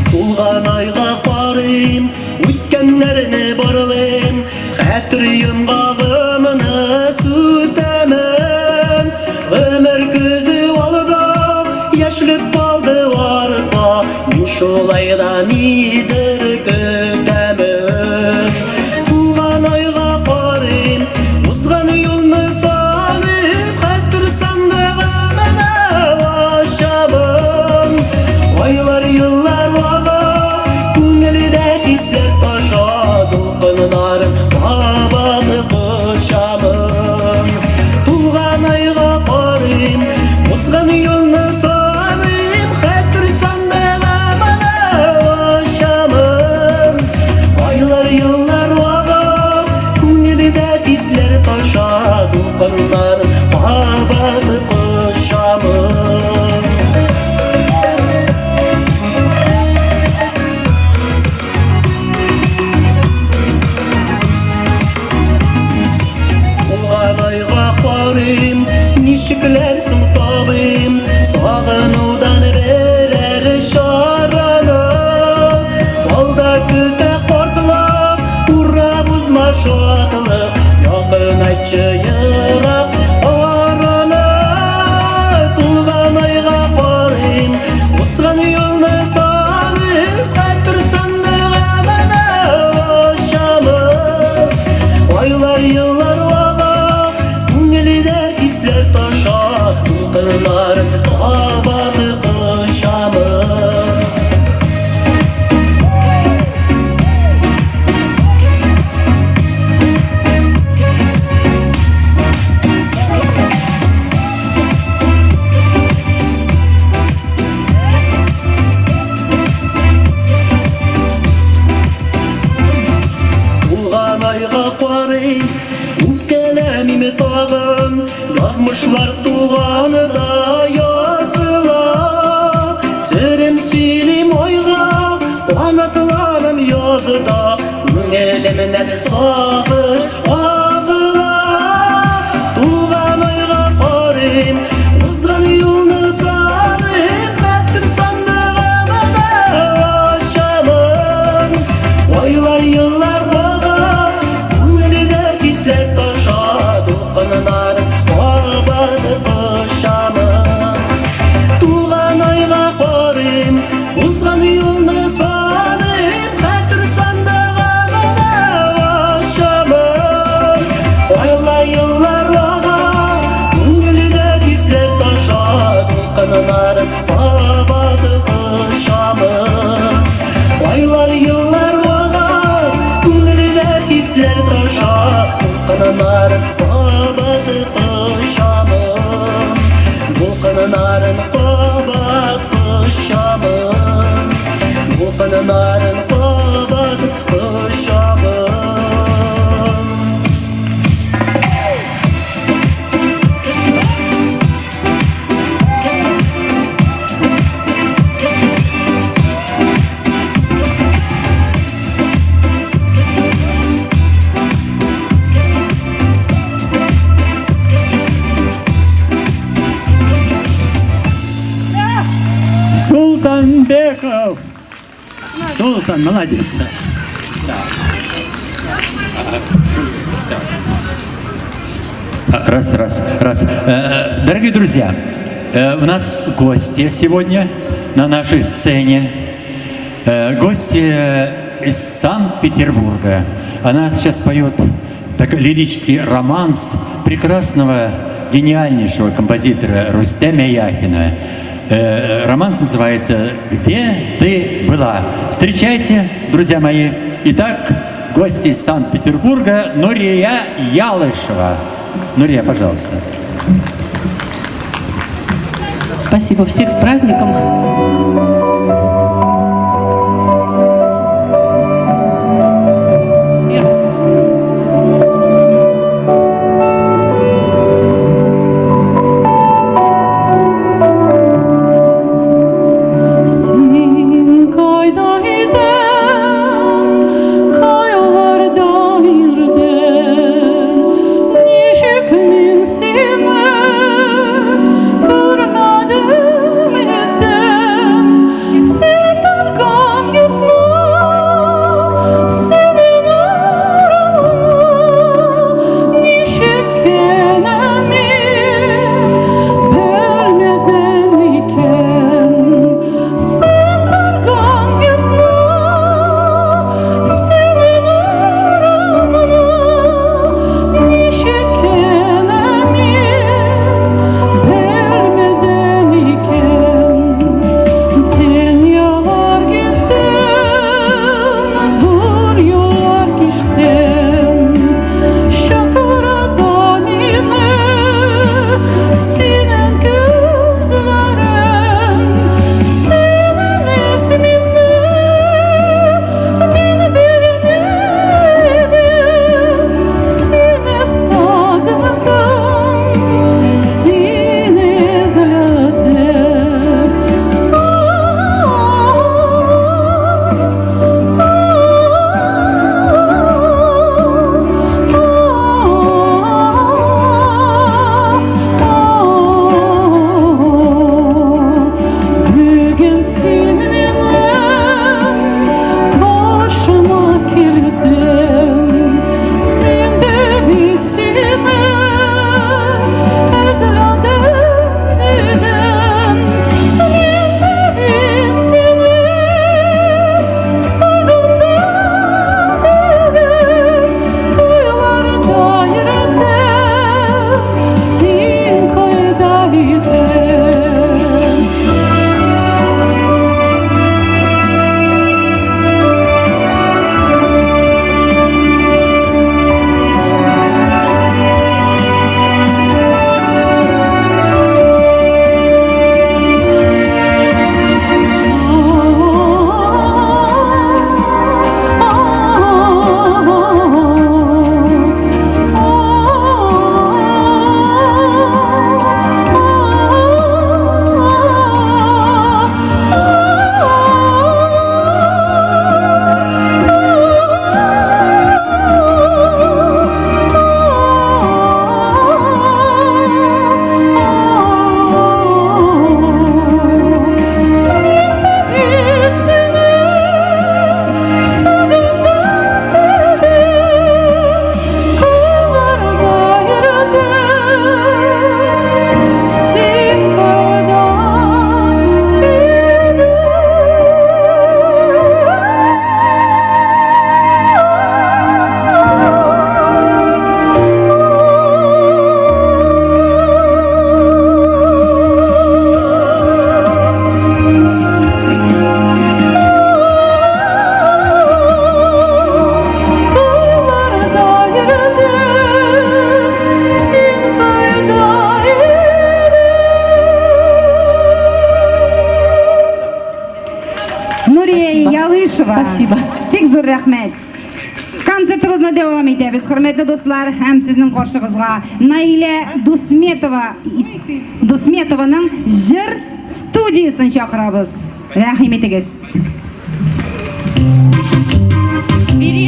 Speaker 12: Тулган айга карыйм, үткәннәрне барлыйм, хәтер йомгагымны сүтәмен. Гомер көзе хисләр таша, дулкыннар кабат кочамын. Тулган айга карыйм, ничекләр соң табыйм, сагынудан берәр чараны. Алда көтә картлык, урап узма шатлык, якынайтчы ерак араны. Тулган айга карыйм, узган юлны саныйм, хәтер сандыгымны ачамын. Айлар, еллар ага, күңелдә хисләр таша, дулкыннарын кабат кочамын. Тулган айга карыйм, үпкәләмим тагын, язмышлар туганы да языла. Серем сөйлим айга, канатларым язда, күңелемнән сагыш агыла. Тулган айга карыйм, узган юлны саныйм, хәтер сандыгымны ачамын. Айлар, еллар ага, күңелдә хисләр таша, дулкыннар кабат кочамын. Тулган айга карыйм, узган юлны саныйм, хәтер сандыгымны ачамын. Айлар, еллар ага, күңелдә хисләр таша, дулкыннар кабат кочамын. Айлар, еллар ага, күңелдә хисләр таша, дулкыннар кабат кочамын. Дулкыннарын кабат кочамын. Дулкыннарын кабат кочамын.
Speaker 4: Султанбеков! Султан, молодец. Так. Раз, раз, раз. Дорогие друзья, у нас гости сегодня на нашей сцене. Гости из Санкт-Петербурга. Она сейчас поет такой лирический романс прекрасного, гениальнейшего композитора Рустема Яхина. Романс называется «Где ты была?». Встречайте, друзья мои. Итак, гости из Санкт-Петербурга Нурия Ялышева. Нурия, пожалуйста.
Speaker 10: Спасибо всех с праздником. Син кайда идең, кайларда йөрдең, ничек мин сине күрмәдем идем?
Speaker 5: дәвам итәбез, хөрмәтле дуслар, һәм сезнең каршыгызга Наилә Дусметова Дусметованың җыр студиясен чакырабыз. Рәхим итегез.
Speaker 9: Бери.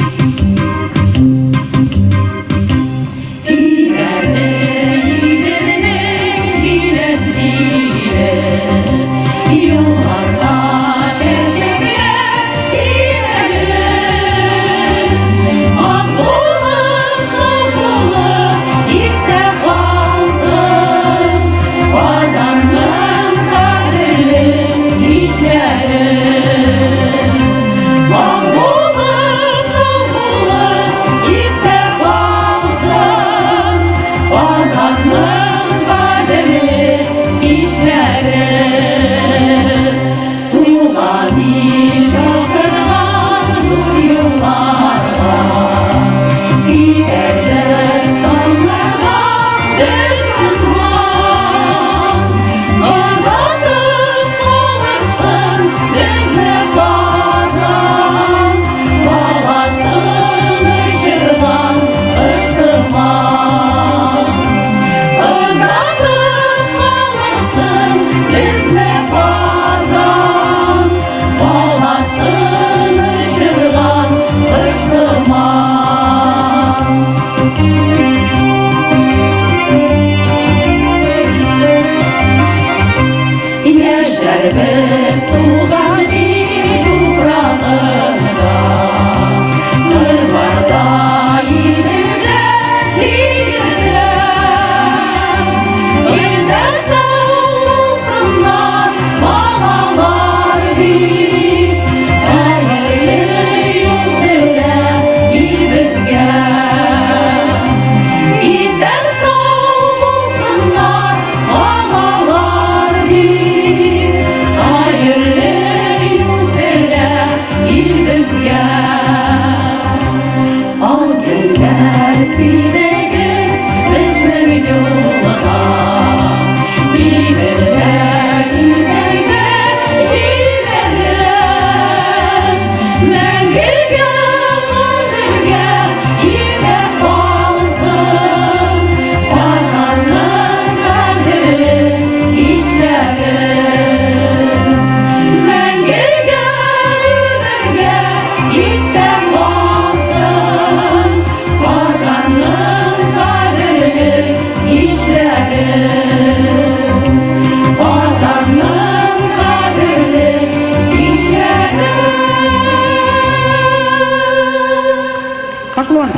Speaker 1: Поклон.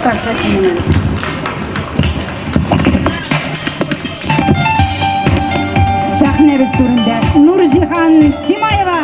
Speaker 1: Так, дайте мне.
Speaker 5: Сәхнәбез түрендә Нурҗиһан Симаева.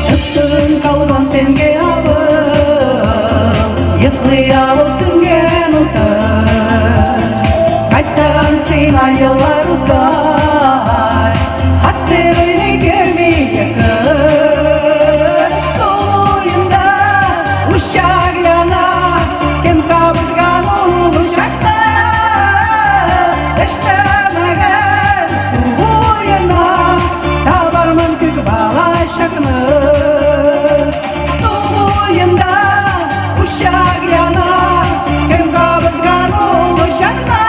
Speaker 9: Төптөн калган тәнгә абыл, Йоклый авыл сүнгән утын. Кайтаган сиңа еллар узган, Хәтер уйный керми якын. Су буенда учак яна, Кем кабызган ул учакны? Эшләмәгән су буена, Табармын күк балачакны. Су буенда учак яна, Кем кабызган ул учакны?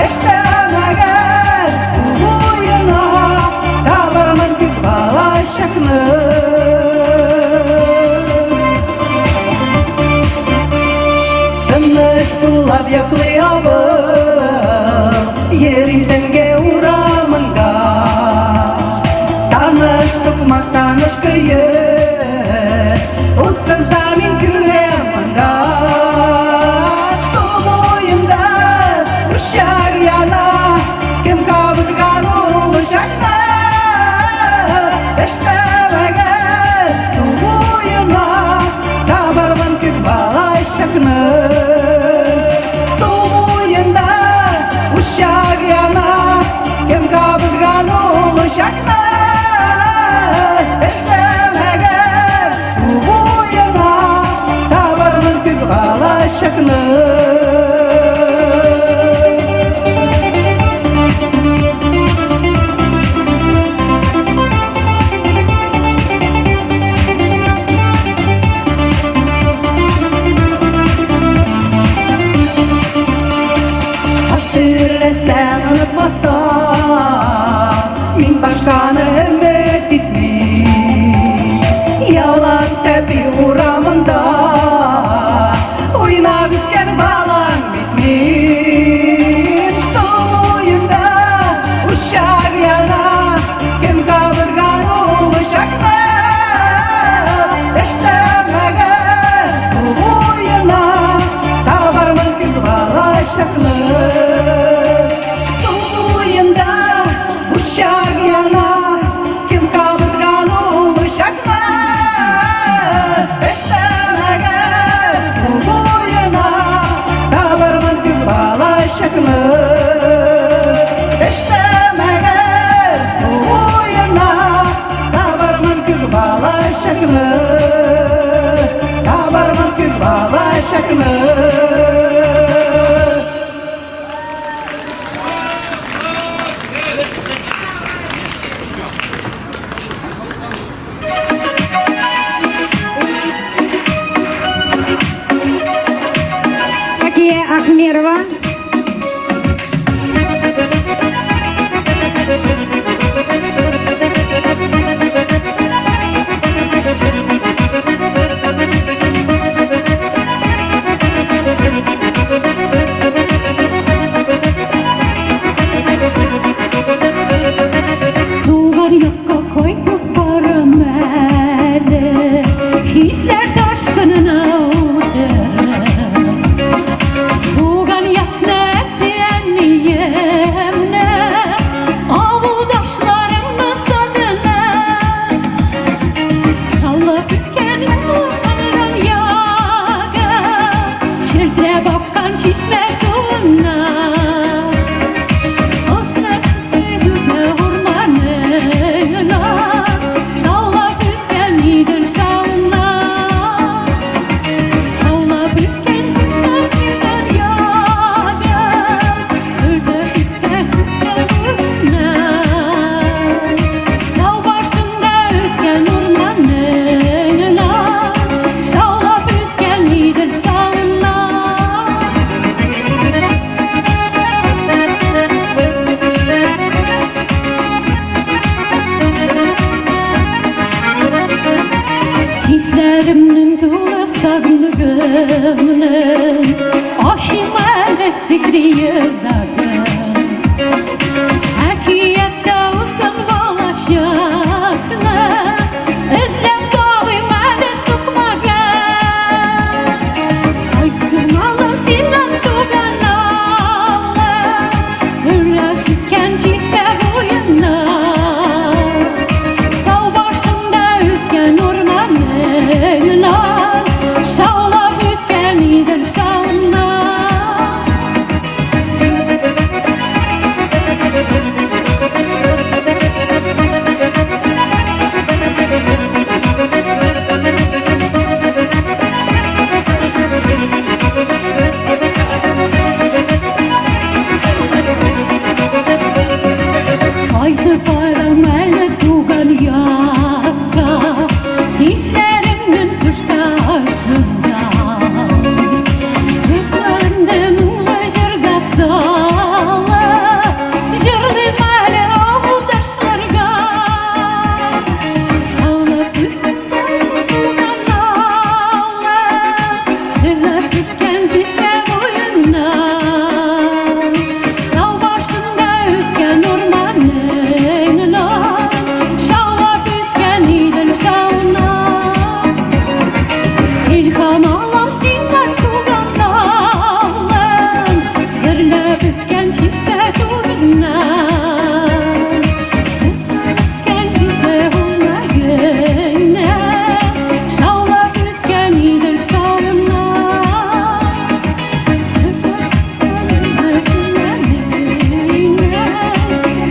Speaker 9: Эшләмәгән су буена, Табармын күк балачакны. Тыныч сулап йоклый авыл, Йөрим төнге урамында. Таныш сукмак, таныш көе, Утсыз да мин күрәм монда. Су буенда учак яна, Кем кабызган ул учакны?
Speaker 13: балачакны, Табармын күк балачакны.
Speaker 5: Факия Ахмерова.
Speaker 10: Туган якка кайтып барам әле, Хисләр ташкынына утырып. Туган якны әти-әниемне, Авылдашларымны сагынып. Шаулап үткән урман ягы, Челтерәп аккан чишмә суына. Шаулап үскән Идел шавына, Шаулап үскән дәрьяда, Өзеп үткән урманына. Тау башында үскән урманына, Шаулап үскән Идел шавына. Хисләремнең тулы сагыныгымның, Ашыйм әле сихри йозагын. Әкияттә узган балачакны, Эзләп табыйм әле сукмагын. Кайтсын алым синнән туган авыл, Гөрләп үскән чишмә буена. Тау башында үскән урманына, Шаулап үскән Идел шавына. Кайтып барам әле туган якка, Хисләремнең төшкә астында. Күзләремдә моңлы җырга салып, Җырлыйм әле авылдашларга. Шаулап үскән туган авыл, Җырлап үскән чишмә буена. Тау башында үскән урманына, Шаулап үскән Идел шавына. Илһам алам синнән туган авылым, Гөрләп үскән чишмә турыннан. Үскән чишмә урманына, Шаулап үскән Идел шавына.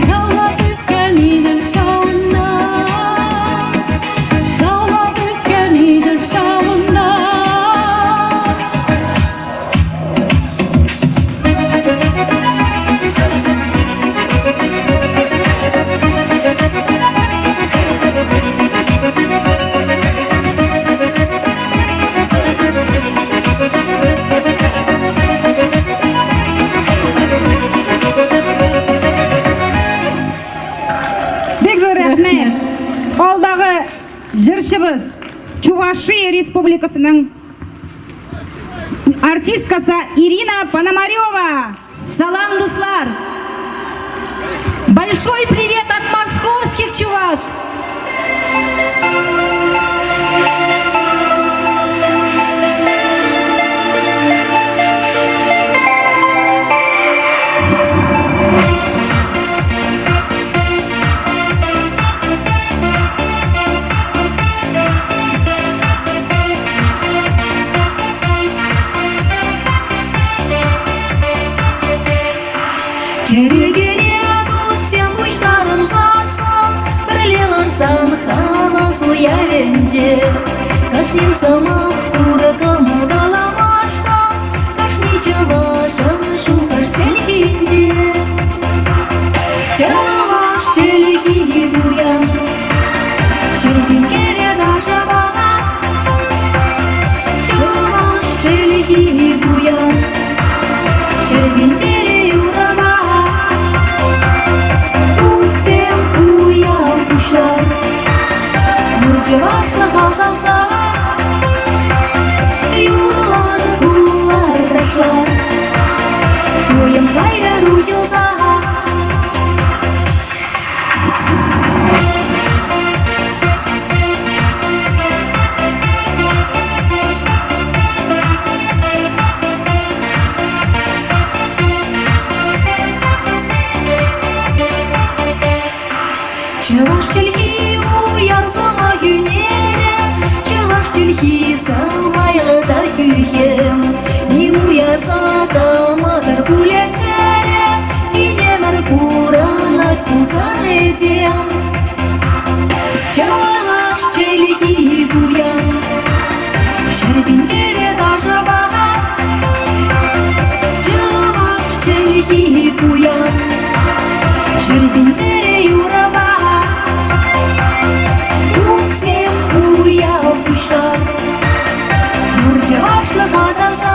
Speaker 10: Шаулап үскән Идел шавына. Шаулап үскән Идел шавына.
Speaker 5: Бик зур рәхмәт. Алдагы җырчыбыз Чувашия Республикасының артисткасы Ирина Пономарева.
Speaker 2: Салам, дуслар! Большой привет от московских чуваш!
Speaker 9: Кӗрекене туссем пуҫтарӑнсассӑн, пӗрле Кашнин сӑмах пур кӑмӑл каламашкӑн, Кашни чӑвашӑн шухӑш чӗлхинче. Чӑваш чӗлхи пуян, Ҫӗрпӳ кӗвӗ ташӑ паха. Чӑваш чӗлхи пуян, Ҫӗрпӳ тӗрӗ юрӑпа. Туссем уяв пуҫлар, Мур чӑвашлӑха савса. Юрлар, кулар, ташлар, Туйӑм кайтӑр уҫӑлса. Чӑваш чӗлхи уяр сӑмах ӳнерӗ, Чӑваш чӗлхи самайлӑ та хӳхӗм. Ним уяса тӑмасӑр пулӗ чӗрӗ, Илемӗр пурӑнать пулсан этем. Чӑваш чӗлхи пуян, Ҫӗрпин кӗвӗ ташӑ паха. Чӑваш чӗлхи пуян, Ҫӗрпин тӗрӗ юрӑпа. Туссем уяв пуҫлар, Мур чӑвашлӑха савса.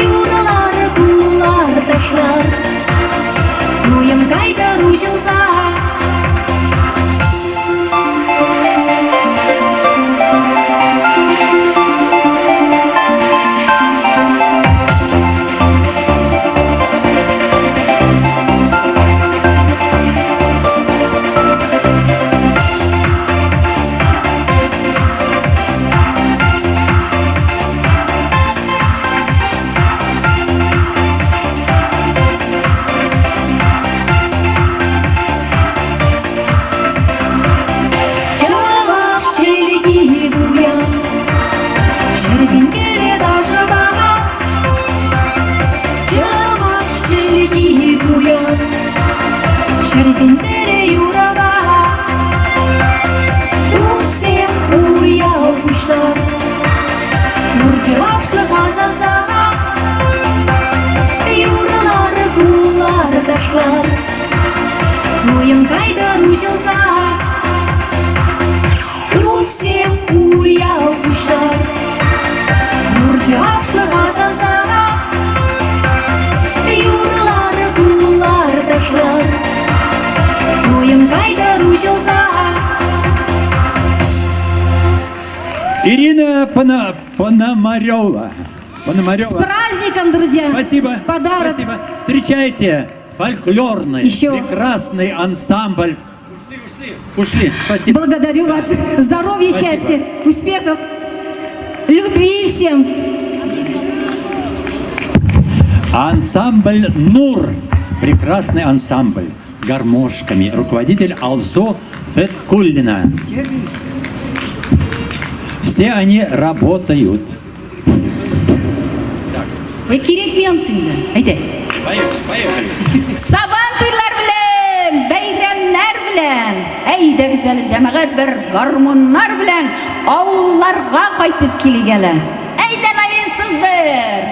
Speaker 9: Юрлар, кулар, ташлар, Туйӑм кайтӑр уҫӑлса. Чӑваш чӗлхи пуян, Ҫӗрпин кӗвӗ ташӑ паха. Чӑваш чӗлхи пуян, Ҫӗрпин тӗрӗ юрӑпа. Туссем уяв пуҫлар, Мур чӑвашлӑха савса. Юрлар, кулар, ташлар, Туйӑм кайтӑр уҫӑлса. Туссем уяв пуҫлар, Мур чӑвашлӑха савса. Юрлар, кулар, ташлар, Туйӑм кайтӑр уҫӑлса.
Speaker 4: Ирина Пономарева. Пономарева.
Speaker 5: С праздником, друзья!
Speaker 4: Спасибо.
Speaker 5: Подарок.
Speaker 4: Спасибо. Встречайте фольклорный,
Speaker 5: Еще.
Speaker 4: прекрасный ансамбль. Ушли, ушли. Ушли. Спасибо.
Speaker 5: Благодарю вас. Здоровья,
Speaker 4: Спасибо.
Speaker 5: счастья, успехов, любви всем.
Speaker 4: Ансамбль «Нур». Прекрасный ансамбль. Гармошками. Руководитель Алсу Феткуллина. Все они работают.
Speaker 14: Ой, кирәкми анысы инде. Әйдә.
Speaker 4: Поехали, поехали.
Speaker 14: Сабан туйлар белән, бәйрәмнәр белән, әйдәгез әле җәмәгать бер гармуннар белән авылларга кайтып килик әле. Әйдә, Наил, сыздыр!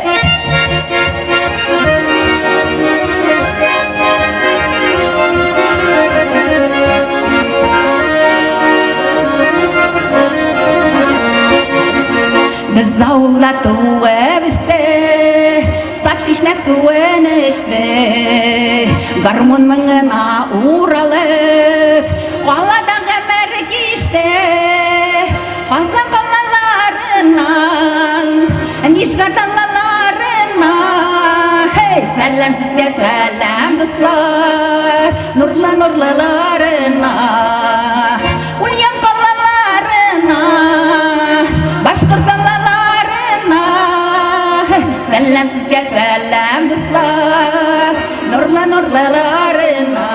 Speaker 14: Без авылда туып үстек, саф чишмә суын эчтек. Гармун моңына уралып, калада гомер кичтек. Казан калаларыннан, Нижгар далаларыннан. Һей, сәлам сезгә, сәлам, дуслар, нурлы нурлыларына. Ульян калаларына, башкорт далаларына. Сәлам сезгә, сәлам, дуслар, нурлы нурлыларына.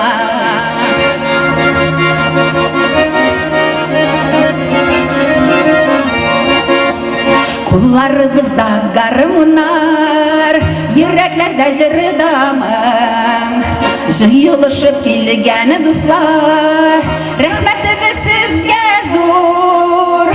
Speaker 14: Кулларыбызда гармуннар, йөрәкләрдә җыр дамың. Җыелышып килгән дуслар, рәхмәтебез сезгә зур.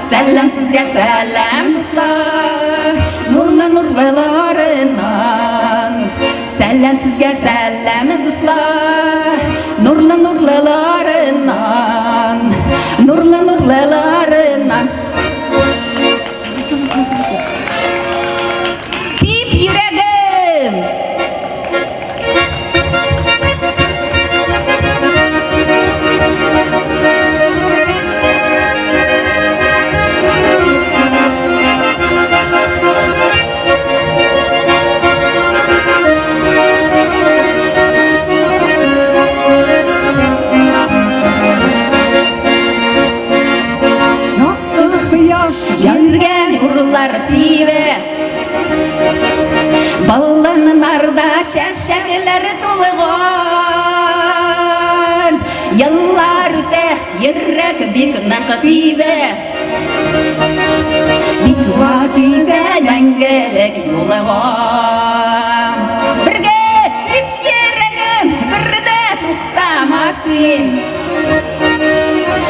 Speaker 14: Сәлам сезгә, сәлам, дуслар, Нурлы нурлыларыннан. Сәлам сезгә, сәлам, дуслар, Нурлы нурлыларыннан. Нурлы нурлыларыннан. Тип йөрәгем! Җиргә нурлар сибә. Болыннарда чәчәкләр тулган. Еллар үтә, йөрәк бик нык тибә. Тик ваз итә мәңгелек юлга. Бергә дип йөрәгем бер дә туктамас син.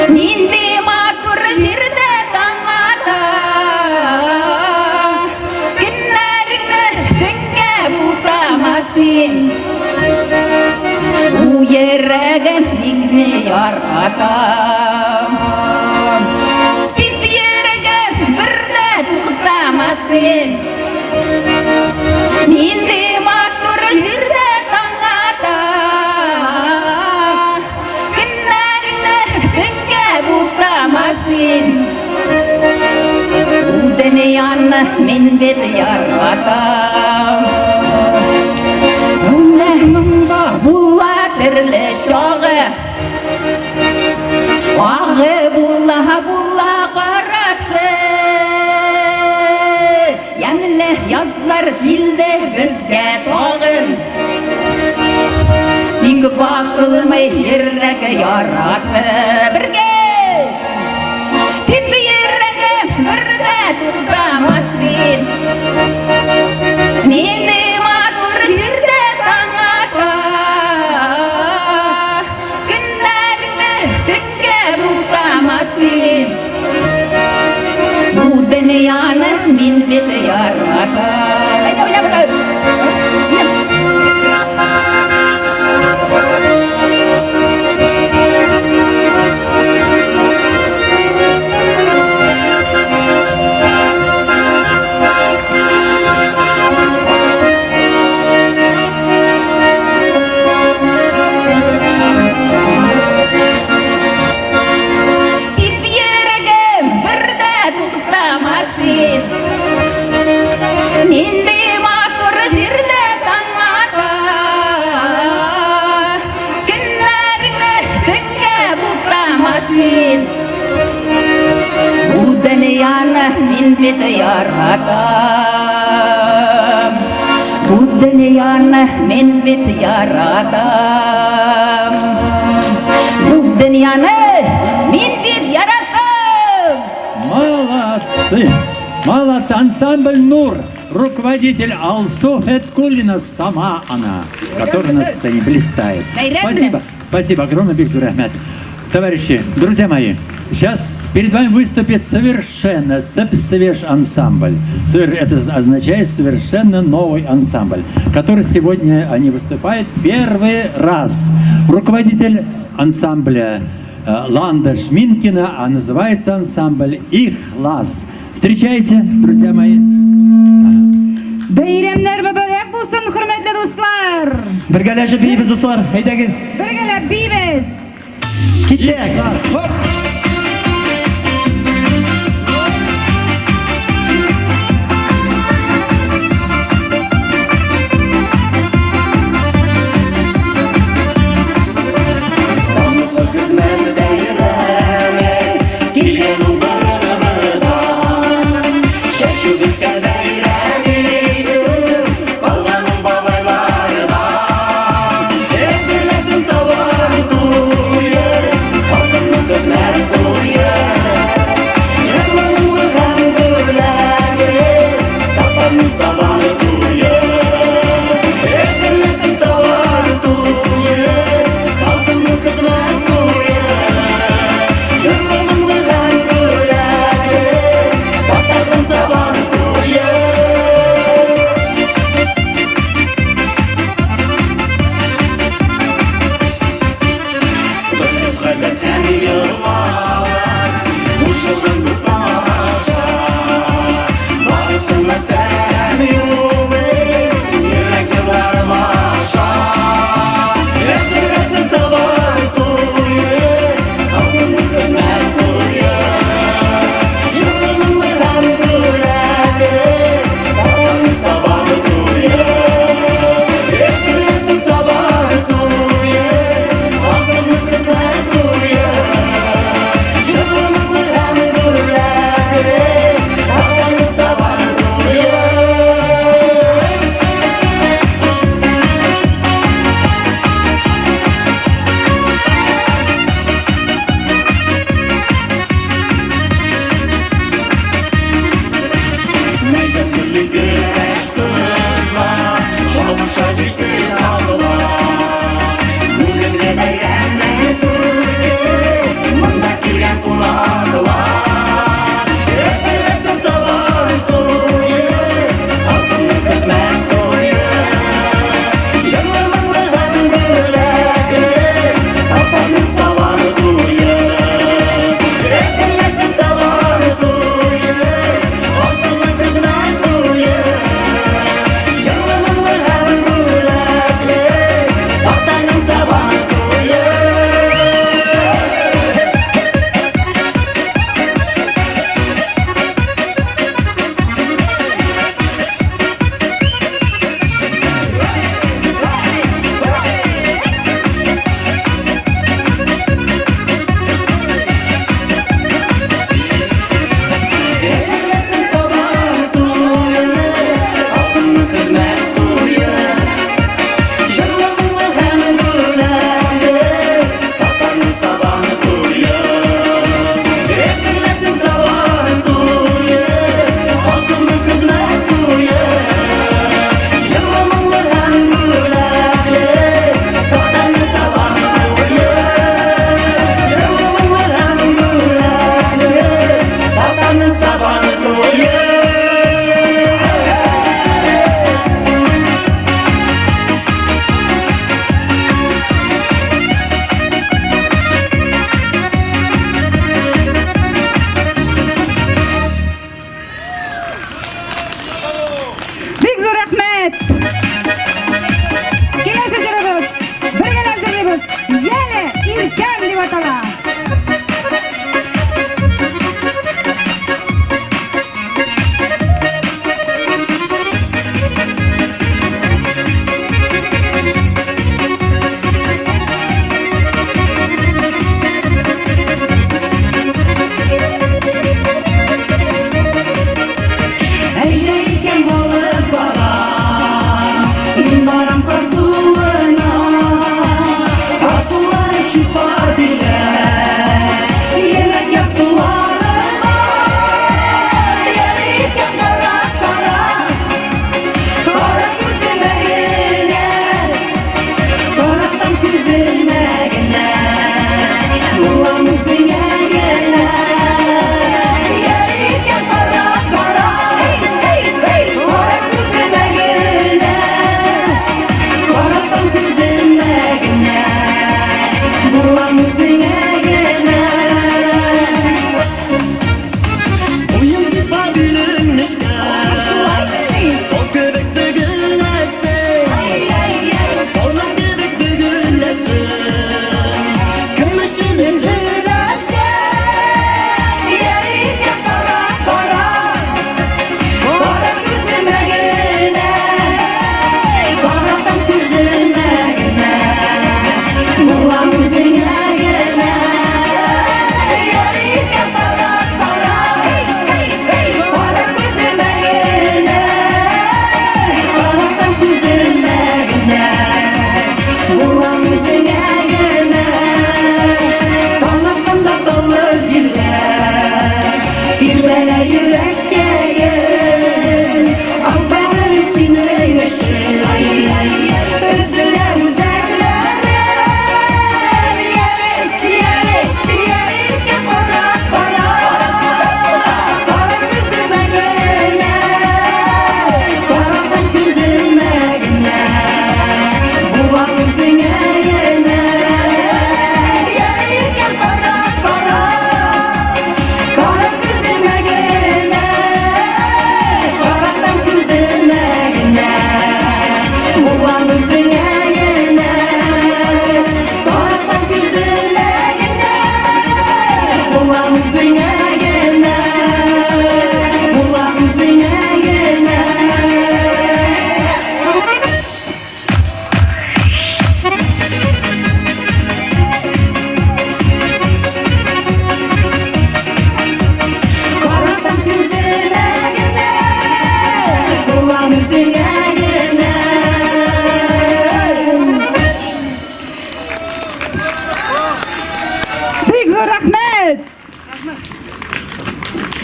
Speaker 14: Нинди матур җирдә таң ата. Көннәреңне төнгә бутама син. Бу йөрәгем бик ярата. Тип йөрәгем бер дә туктамас син. Нинди матур җирдә таң ата. Көннәреңне төнгә бутама син. Бу дөньяны мин бит яратам. Була төрле чагы. Агы була, була карасы. Ямьле язлар килде безгә тагын. Тик басылмый йөрәк ярасы. Бергә! Тип йөрәгем бер дә туктамас син. Нинди матур җирдә таң ата. Көннәреңне төнгә бутама син. Бу дөньяны мин бит яратам. Әйдә, уйна, уйна. Тип йөрәгем бер дә туктамас син. Нинди матур җирдә таң ата. Көннәреңне төнгә бутама син. Бу дөньяны мин бит яратам. Бу дөньяны мин бит яратам. Бу дөньяны мин бит яратам.
Speaker 4: Молодцы! Молодцы! Ансамбль «Нур». Руководитель Алсу Феткулина, сама она, которая на сцене блистает. Спасибо, спасибо огромное, Бик зур рәхмәт. Товарищи, друзья мои, сейчас перед вами выступит совершенно свеж ансамбль. Это означает совершенно новый ансамбль, который сегодня они выступают первый раз. Руководитель ансамбля Ланда Шминкина, а называется ансамбль «Ихлас». Встречайте, друзья мои.
Speaker 6: Бәйрәмнәр мөбарәк булсын, хөрмәтле дуслар!
Speaker 11: Бергәләшеп биибез, дуслар. Әйдәгез.
Speaker 6: Бергәләп биибез!
Speaker 11: Киттек. Хоп.
Speaker 12: Хезмәт бәйрәме килгән ул борынгыдан. Чәчү беткән бәйрәм итү калган ул бабайлардан. Әзерләсен Сабан туе халкымның хезмәт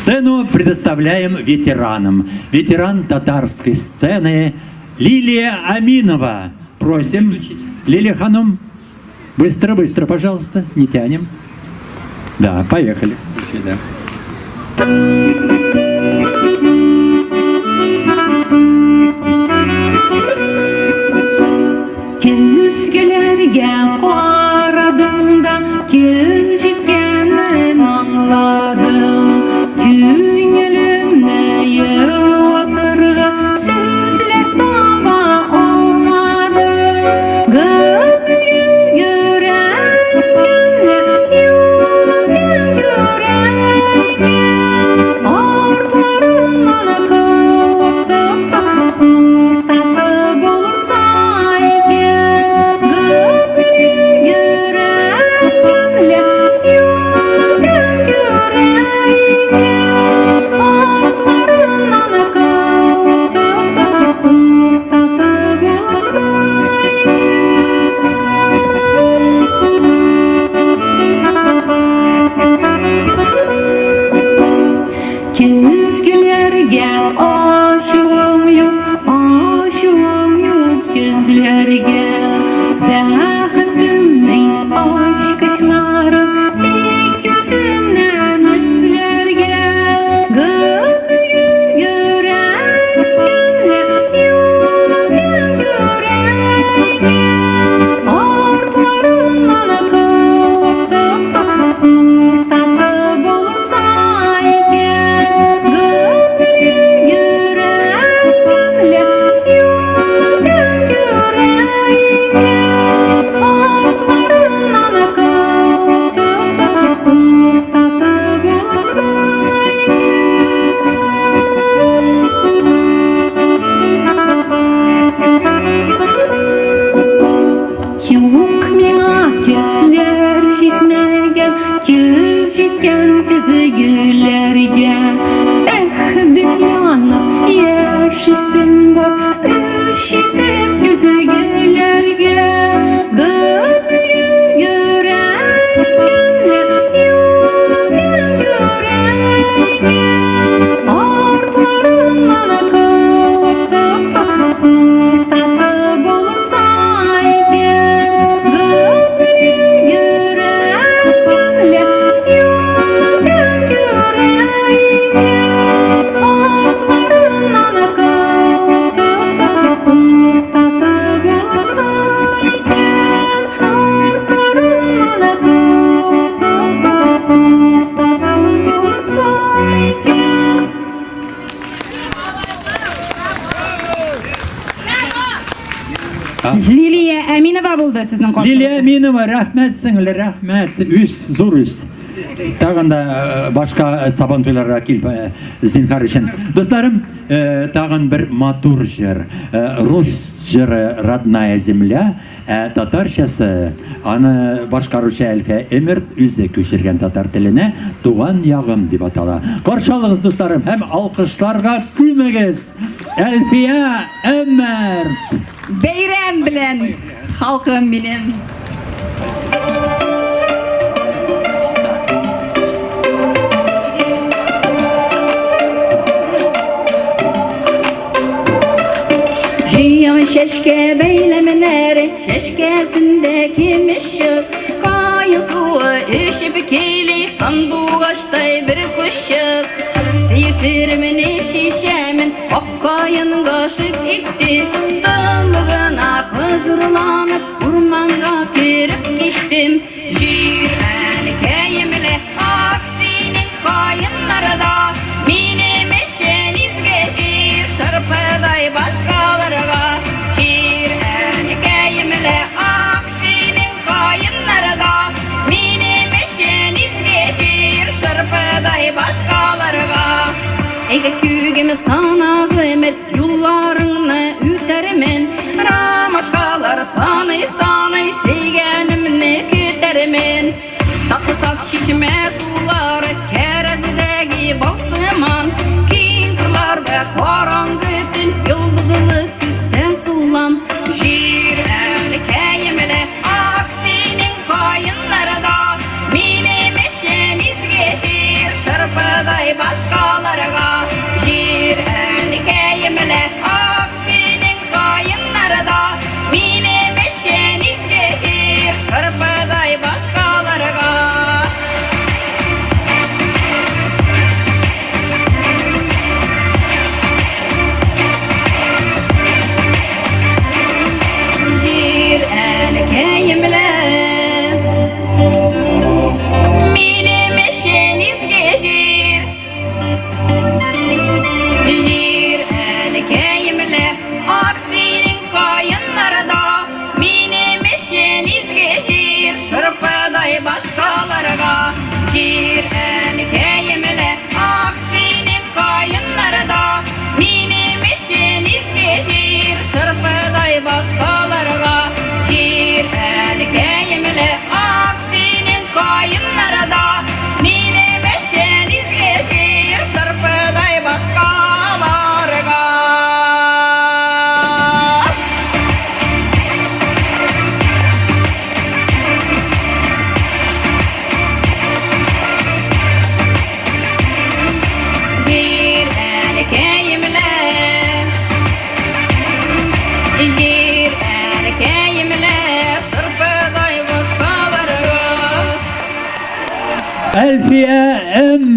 Speaker 4: Сцену предоставляем ветеранам. Ветеран татарской сцены Лилия Аминова. Просим. Лилия Ханум, быстро, быстро, пожалуйста, не тянем. Да, поехали. Да.
Speaker 9: Көзгеләргә карадым да, көз җиткәнен аңладым. Күңелемне юатырга сүзләр таба алмадым. Гомер йөгерә икән лә, юлын кем күрә икән? Артларыннан куып тотып, туктатып булса икән. Гомер йөгерә икән лә, юлын кем күрә икән? Артларыннан куып тотып, туктатып булса Көзгеләргә ачуым юк, ачуым юк көзләргә. Бәхетемнең ачкычларын тик үземнән эзләргә. Гомер йөгерә икән лә, юлын кем күрә икән? Артларыннан куып тотып, туктатып булса икән. Гомер йөгерә икән лә, юлын кем күрә икән? Артларыннан куып тотып, туктатып булса Юк миңа көзләр җитмәгән, көз җиткән көзгеләргә. Эх, дип янып яшисем бар, үч итеп көзгеләргә. Гомер йөгерә икән лә, юлын кем күрә икән? Артларыннан куып тотып, туктатып булса икән. Гомер йөгерә икән лә, юлын кем күрә икән? Артларыннан куып тотып, туктатып булса икән. Артларыннан куып тотып, туктатып булса икән.
Speaker 6: Лилия Әминова булды сезнең каршыгызда.
Speaker 4: Лилия Әминова, рәхмәт сеңле, рәхмәт. Үс, зур үс. Тагын да башка сабан туйларга кил, зинһар өчен. Дусларым, тагын бер матур җыр. Рус җыры Родная земля, ә татарчасы аны башкаручы Әлфия Эмерт үзе күчергән татар теленә Туган ягым дип атала. Каршы алыгыз, дусларым, һәм алкышларга күмегез. Әлфия Эмерт!
Speaker 14: Бәйрәм белән, халкым минем! Җыям чәчкә бәйләмнәре, чәчкәсендә кимеш чык. Каен суы эчеп кили, сандугачтай бер кошчык. Сөйсермен, чишәмен, ак каен гашыйк итте. Тынлыгына хозурланып, урманга кереп киттем. Җир әнкәем лә ак синең каеннарда, минем өчен изге җир, шырпыдай башкаларга. Җир әнкәем лә ак синең каеннарда, минем өчен изге җир, шырпыдай башкаларга. Әйдә күгем сана гомер юлларыңны үтәрмен, ромашкалар саный-саный сөйгәнемне көтәрмен. Татлы саф чишмә сулары кәрәздәге бал сыман, киң кырларда караңгы төн йолдызлы күктә сулам. Җир әнкәем лә ак синең каеннарда, минем өчен изге җир, шырпыдай башка.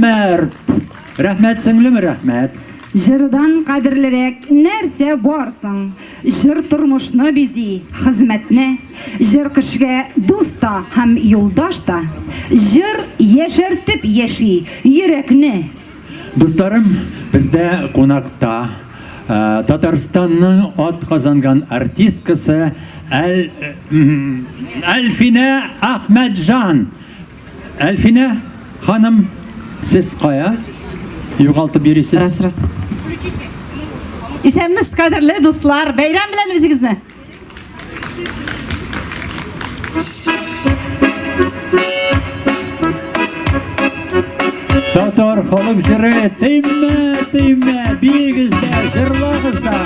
Speaker 4: Җүмәрт. Рәхмәт, сеңлем, рәхмәт.
Speaker 5: Җырдан кадерлерәк нәрсә бар соң? Җыр тормышны бизи, хезмәтне. Җыр кешегә дус та һәм юлдаш та. Җыр яшәртеп яши йөрәкне.
Speaker 4: Дусларым, бездә кунакта Татарстанның атказанган артисткасы Әл Әлфинә Әхмәтҗан. Әлфинә ханым, сез кая югалтып йөрисез?
Speaker 5: Раз, раз. Исәнмесез, кадерле дуслар! Бәйрәм белән үзегезне!
Speaker 4: Татар халык җыры тимә, тимә, биегез дә, җырлагыз да.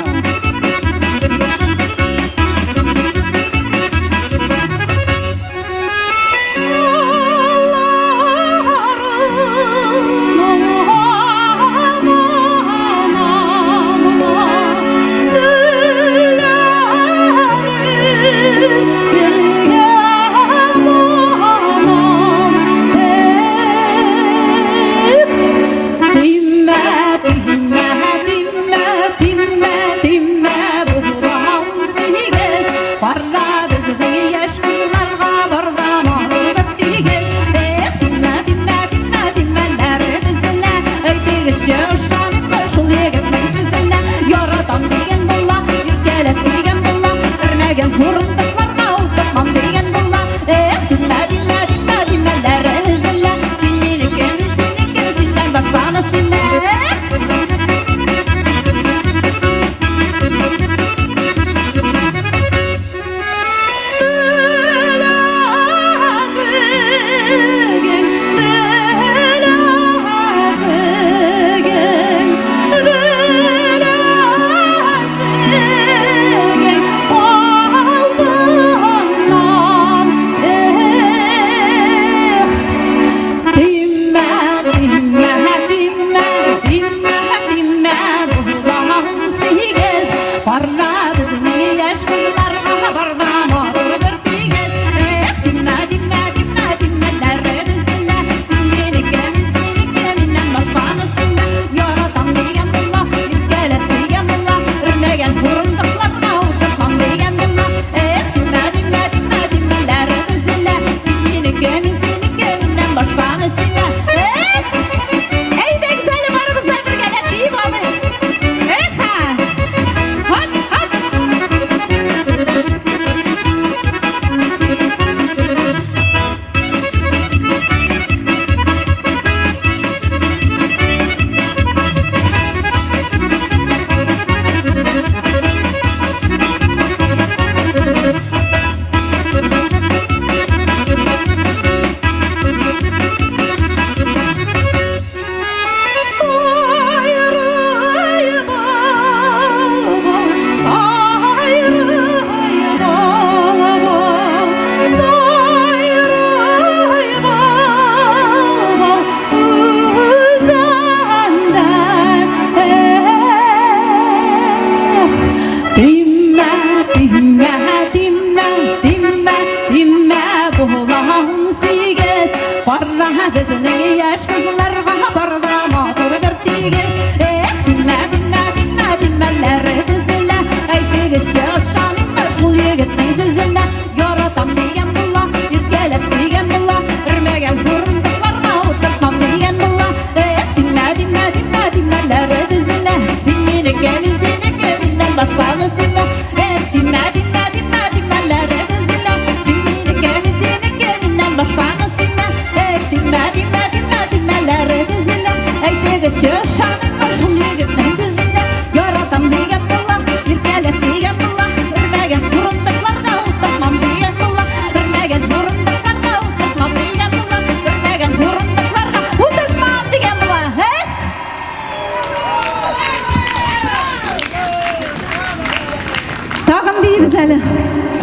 Speaker 5: Тагын биибез әле.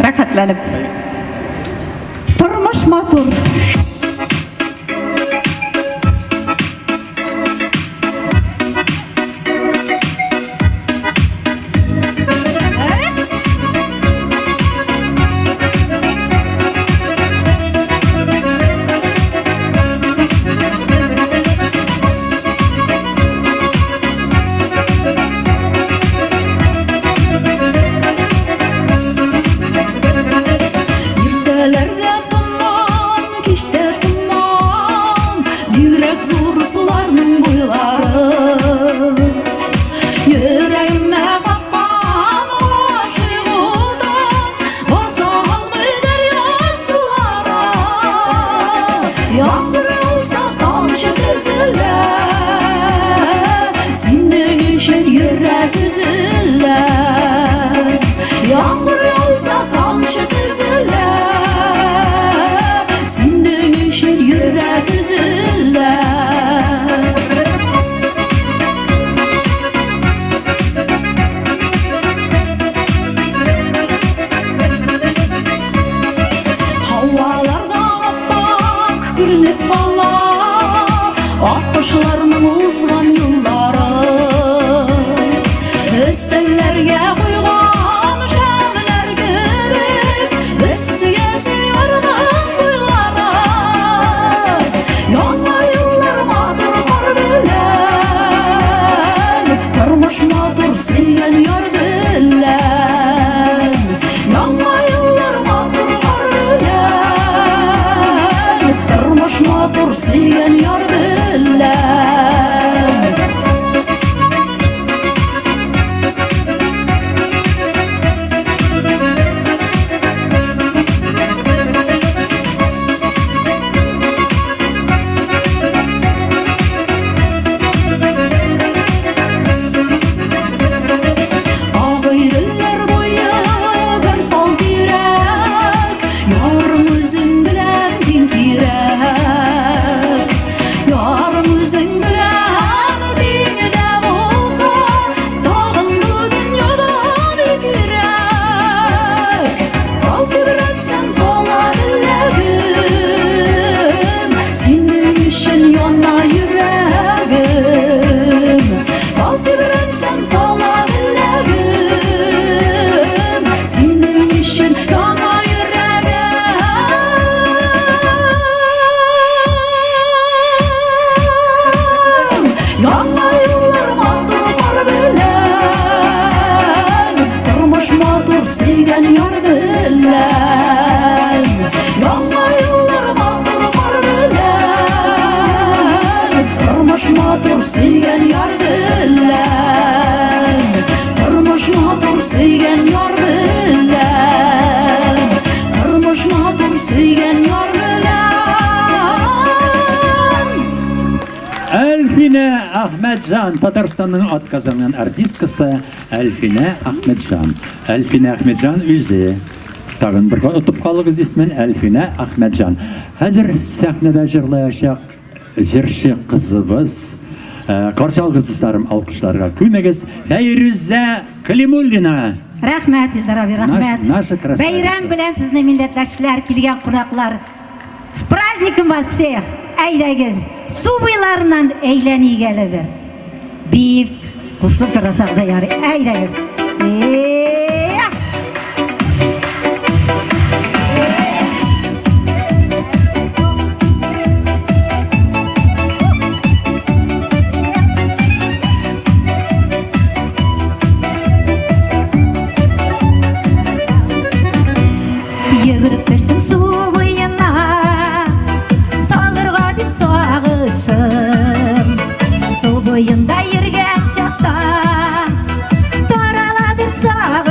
Speaker 5: Рәхәтләнеп. Тормыш матур.
Speaker 9: матур суларның буйлары. Йөрәгемә капкан гашыйк утын, баса алмый дәрья сулары. Яңгыр яуса тамчы тезелә, синең өчен йөрәк өзелә. Яңгыр яуса тамчы тезелә, синең өчен йөрәк өзелә. Һаваларда ап-ак күренеп кала Аккошларның узган юллары. Өстәлләргә куйган шәмнәр кебек Өстегә ярның буйлары. Яңа еллар матур кар белән, Тормыш матур сөйгән яр белән. Яңа еллар матур кар белән, Тормыш матур сөйгән яр белән. Агыйделләр буе бер тал тирәк, Ярым үзең белән тиң кирәк. Ярым үзең белән тиң дә булса, Тагын бу дөньяда ни кирәк? Тал тибрәтсәң тала беләгем, Синең өчен яна йөрәгем. Тал тибрәтсәң тала беләгем, Синең өчен яна йөрәгем. Яңа еллар матур кар белән, Тормыш матур сөйгән яр белән. Яңа еллар матур кар белән, Тормыш матур сөйгән яр белән. Тормыш матур сөйгән яр белән. Тормыш матур сөйгән яр белән.
Speaker 4: Әлфинә Әхмәтҗан, Татарстанның атказанган артисткасы Әлфинә Әхмәтҗан. Әлфинә Әхмәтҗан үзе. Тагын бер отып калыгыз исмен Әлфинә Әхмәтҗан. Хәзер сәхнәдә җырлаячак җырчы кызыбыз. Каршы алыгыз, дусларым, алкышларга күмегез. Фәйрүзә Калимуллина.
Speaker 5: Рәхмәт, Илдар абый, рәхмәт.
Speaker 4: Наша красавица.
Speaker 5: Бәйрәм белән сезне милләттәшләр, килгән кунаклар. С праздником вас всех! Әйдәгез, су буйларыннан әйләник әле бер. Биеп, кушылып җырласак да ярый. Әйдәгез. Эх! Йөгереп төштем су буена, Салырга дип сагышым. Су буенда йөргән чакта, Тараладыр сагышым.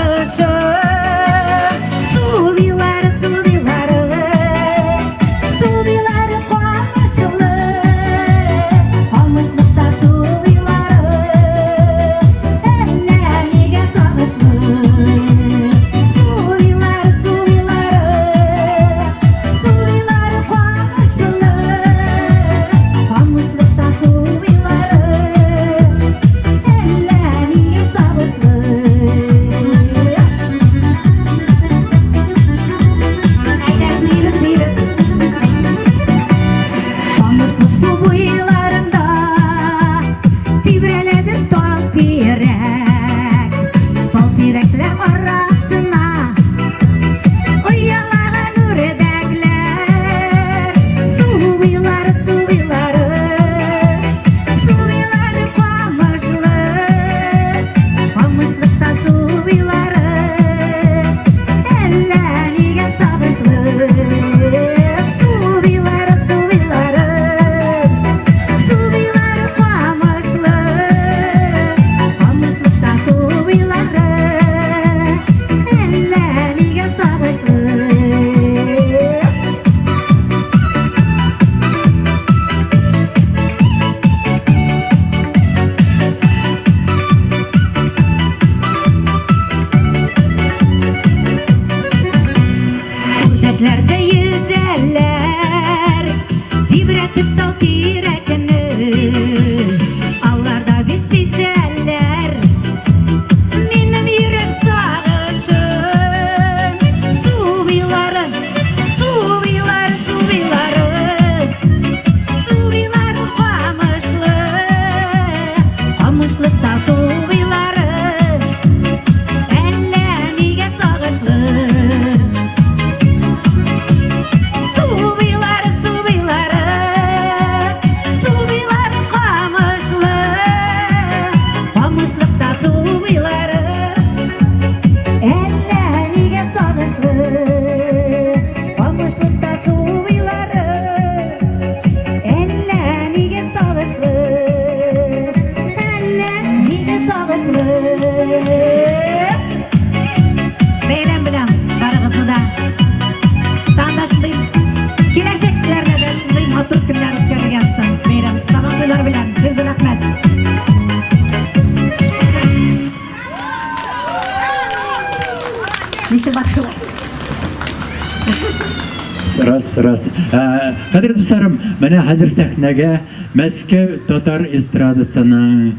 Speaker 4: Рас, рас. Ә, Кадерле дусларым, менә хәзер сәхнәгә Мәскәү татар эстрадасының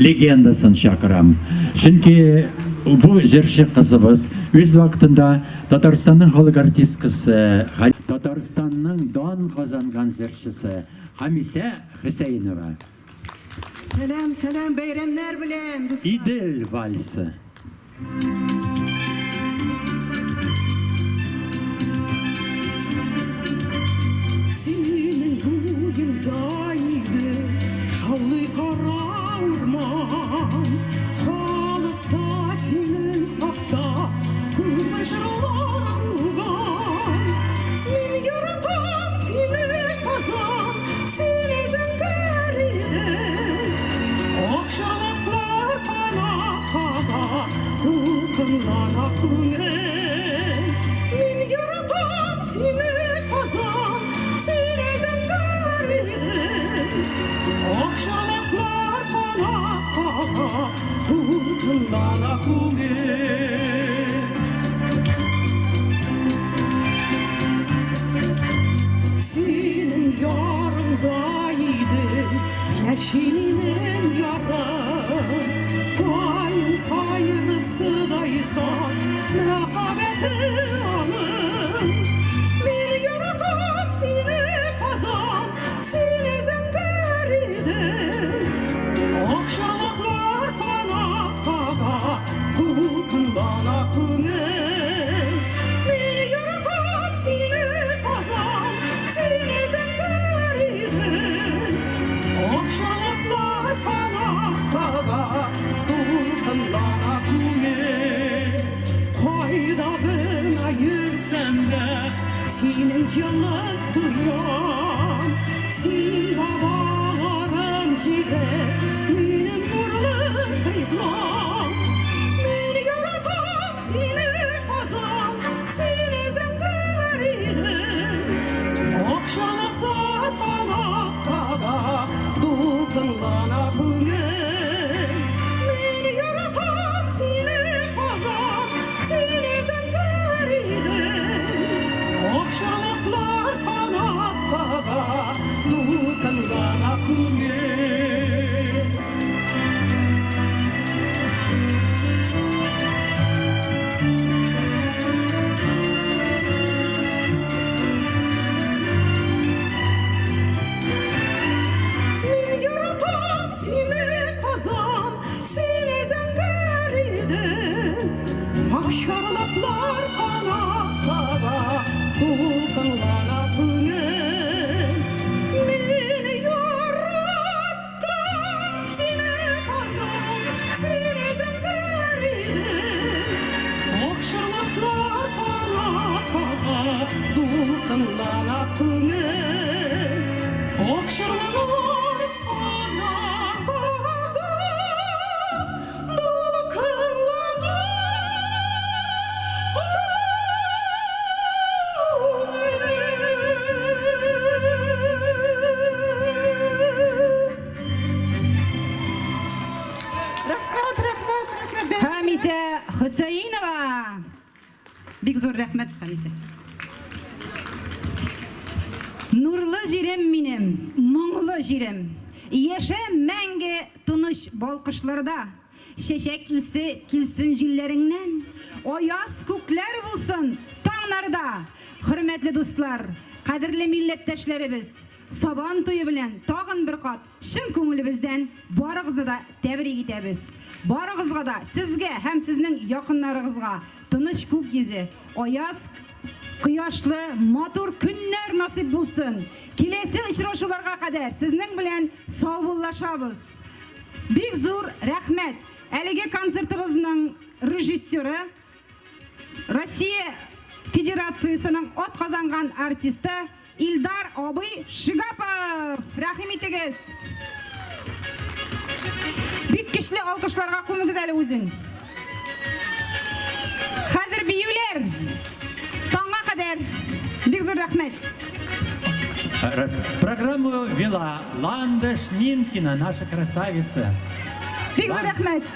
Speaker 4: легендасын чакырам. Чөнки бу җырчы кызыбыз үз вакытында Татарстанның халык артисткасы, Татарстанның дан казанган җырчысы Хамисә Хөсәенова.
Speaker 13: Сәлам, сәлам, бәйрәмнәр белән, дуслар.
Speaker 4: Идел вальсы.
Speaker 13: Синең буенда иде шаулый кара урман. Халыкта синең хакта күңел җырлар туган. Мин яратам сине, Казан, сине зәңгәр идел. Акчарлаклар канат кага, дулкынлана күңел. Мин яратам сине, Казан, сине зәңгәр идел. Акчарлаклар канат кага, дулкынлана күңел. Синең ярыңда идем, яши минем ярым. Каен кайрысыдай саф мәхәббәте аның. Мин яратам сине, Казан, сине зәңгәр идел. Акчарлаклар канат кага, дулкынлана күңел. Мин яратам сине, Казан, сине зәңгәр идел. Акчарлаклар канат кага, дулкынлана күңел. Кайда гына йөрсәм дә, синең җылы тоям. Син бабаларым җире, минем нурлы кыйблам. Мин яратам сине, Казан, сине зәңгәр идел. Акчарлаклар канат кага, дулкынлана күңел. Мин яратам сине, Казан, сине зәңгәр идел. Акчарлаклар канат кага, дулкынлана күңел. Мин яратам сине, Казан, сине зәңгәр идел. Акчарлаклар канат кага, дулкынлана күңел. Мин яратам сине, Казан, сине зәңгәр идел. Акчарлаклар канат кага, дулкынлана күңел. Акчарлаклар канат кага, дулкынлана күңел. Рәхмәт, рәхмәт, рәхмәт.
Speaker 5: Хамисә Хөсәенова. Бик зур рәхмәт, Хамисә. Нурлы җирем минем, моңлы җирем. Яшә мәңге тыныч балкышларда. Чәчәк илсе килсен җилләреңнән. Аяз күкләр булсын таңнарда. Хөрмәтле дуслар, кадерле милләттәшләребез, Сабан туе белән тагын бер кат чын күңелебездән барыгызны да тәбрик итәбез. Барыгызга да, сезгә һәм сезнең якыннарыгызга тыныч күк йөзе, аяз, кояшлы, матур көннәр насыйп булсын. Киләсе очрашуларга кадәр сезнең белән саубуллашабыз. Бик зур рәхмәт. Әлеге концертыбызның режиссеры, Россия Федерациясенең атказанган артисты Илдар абый Шигапов! Рәхим итегез! Бик көчле алкышларга күмегез әле үзен. Хәзер биюләр! Таңга кадәр! Бик зур рәхмәт!
Speaker 4: Раз. Программу вела Ландыш Минкина, наша красавица.
Speaker 5: Бик зур рәхмәт!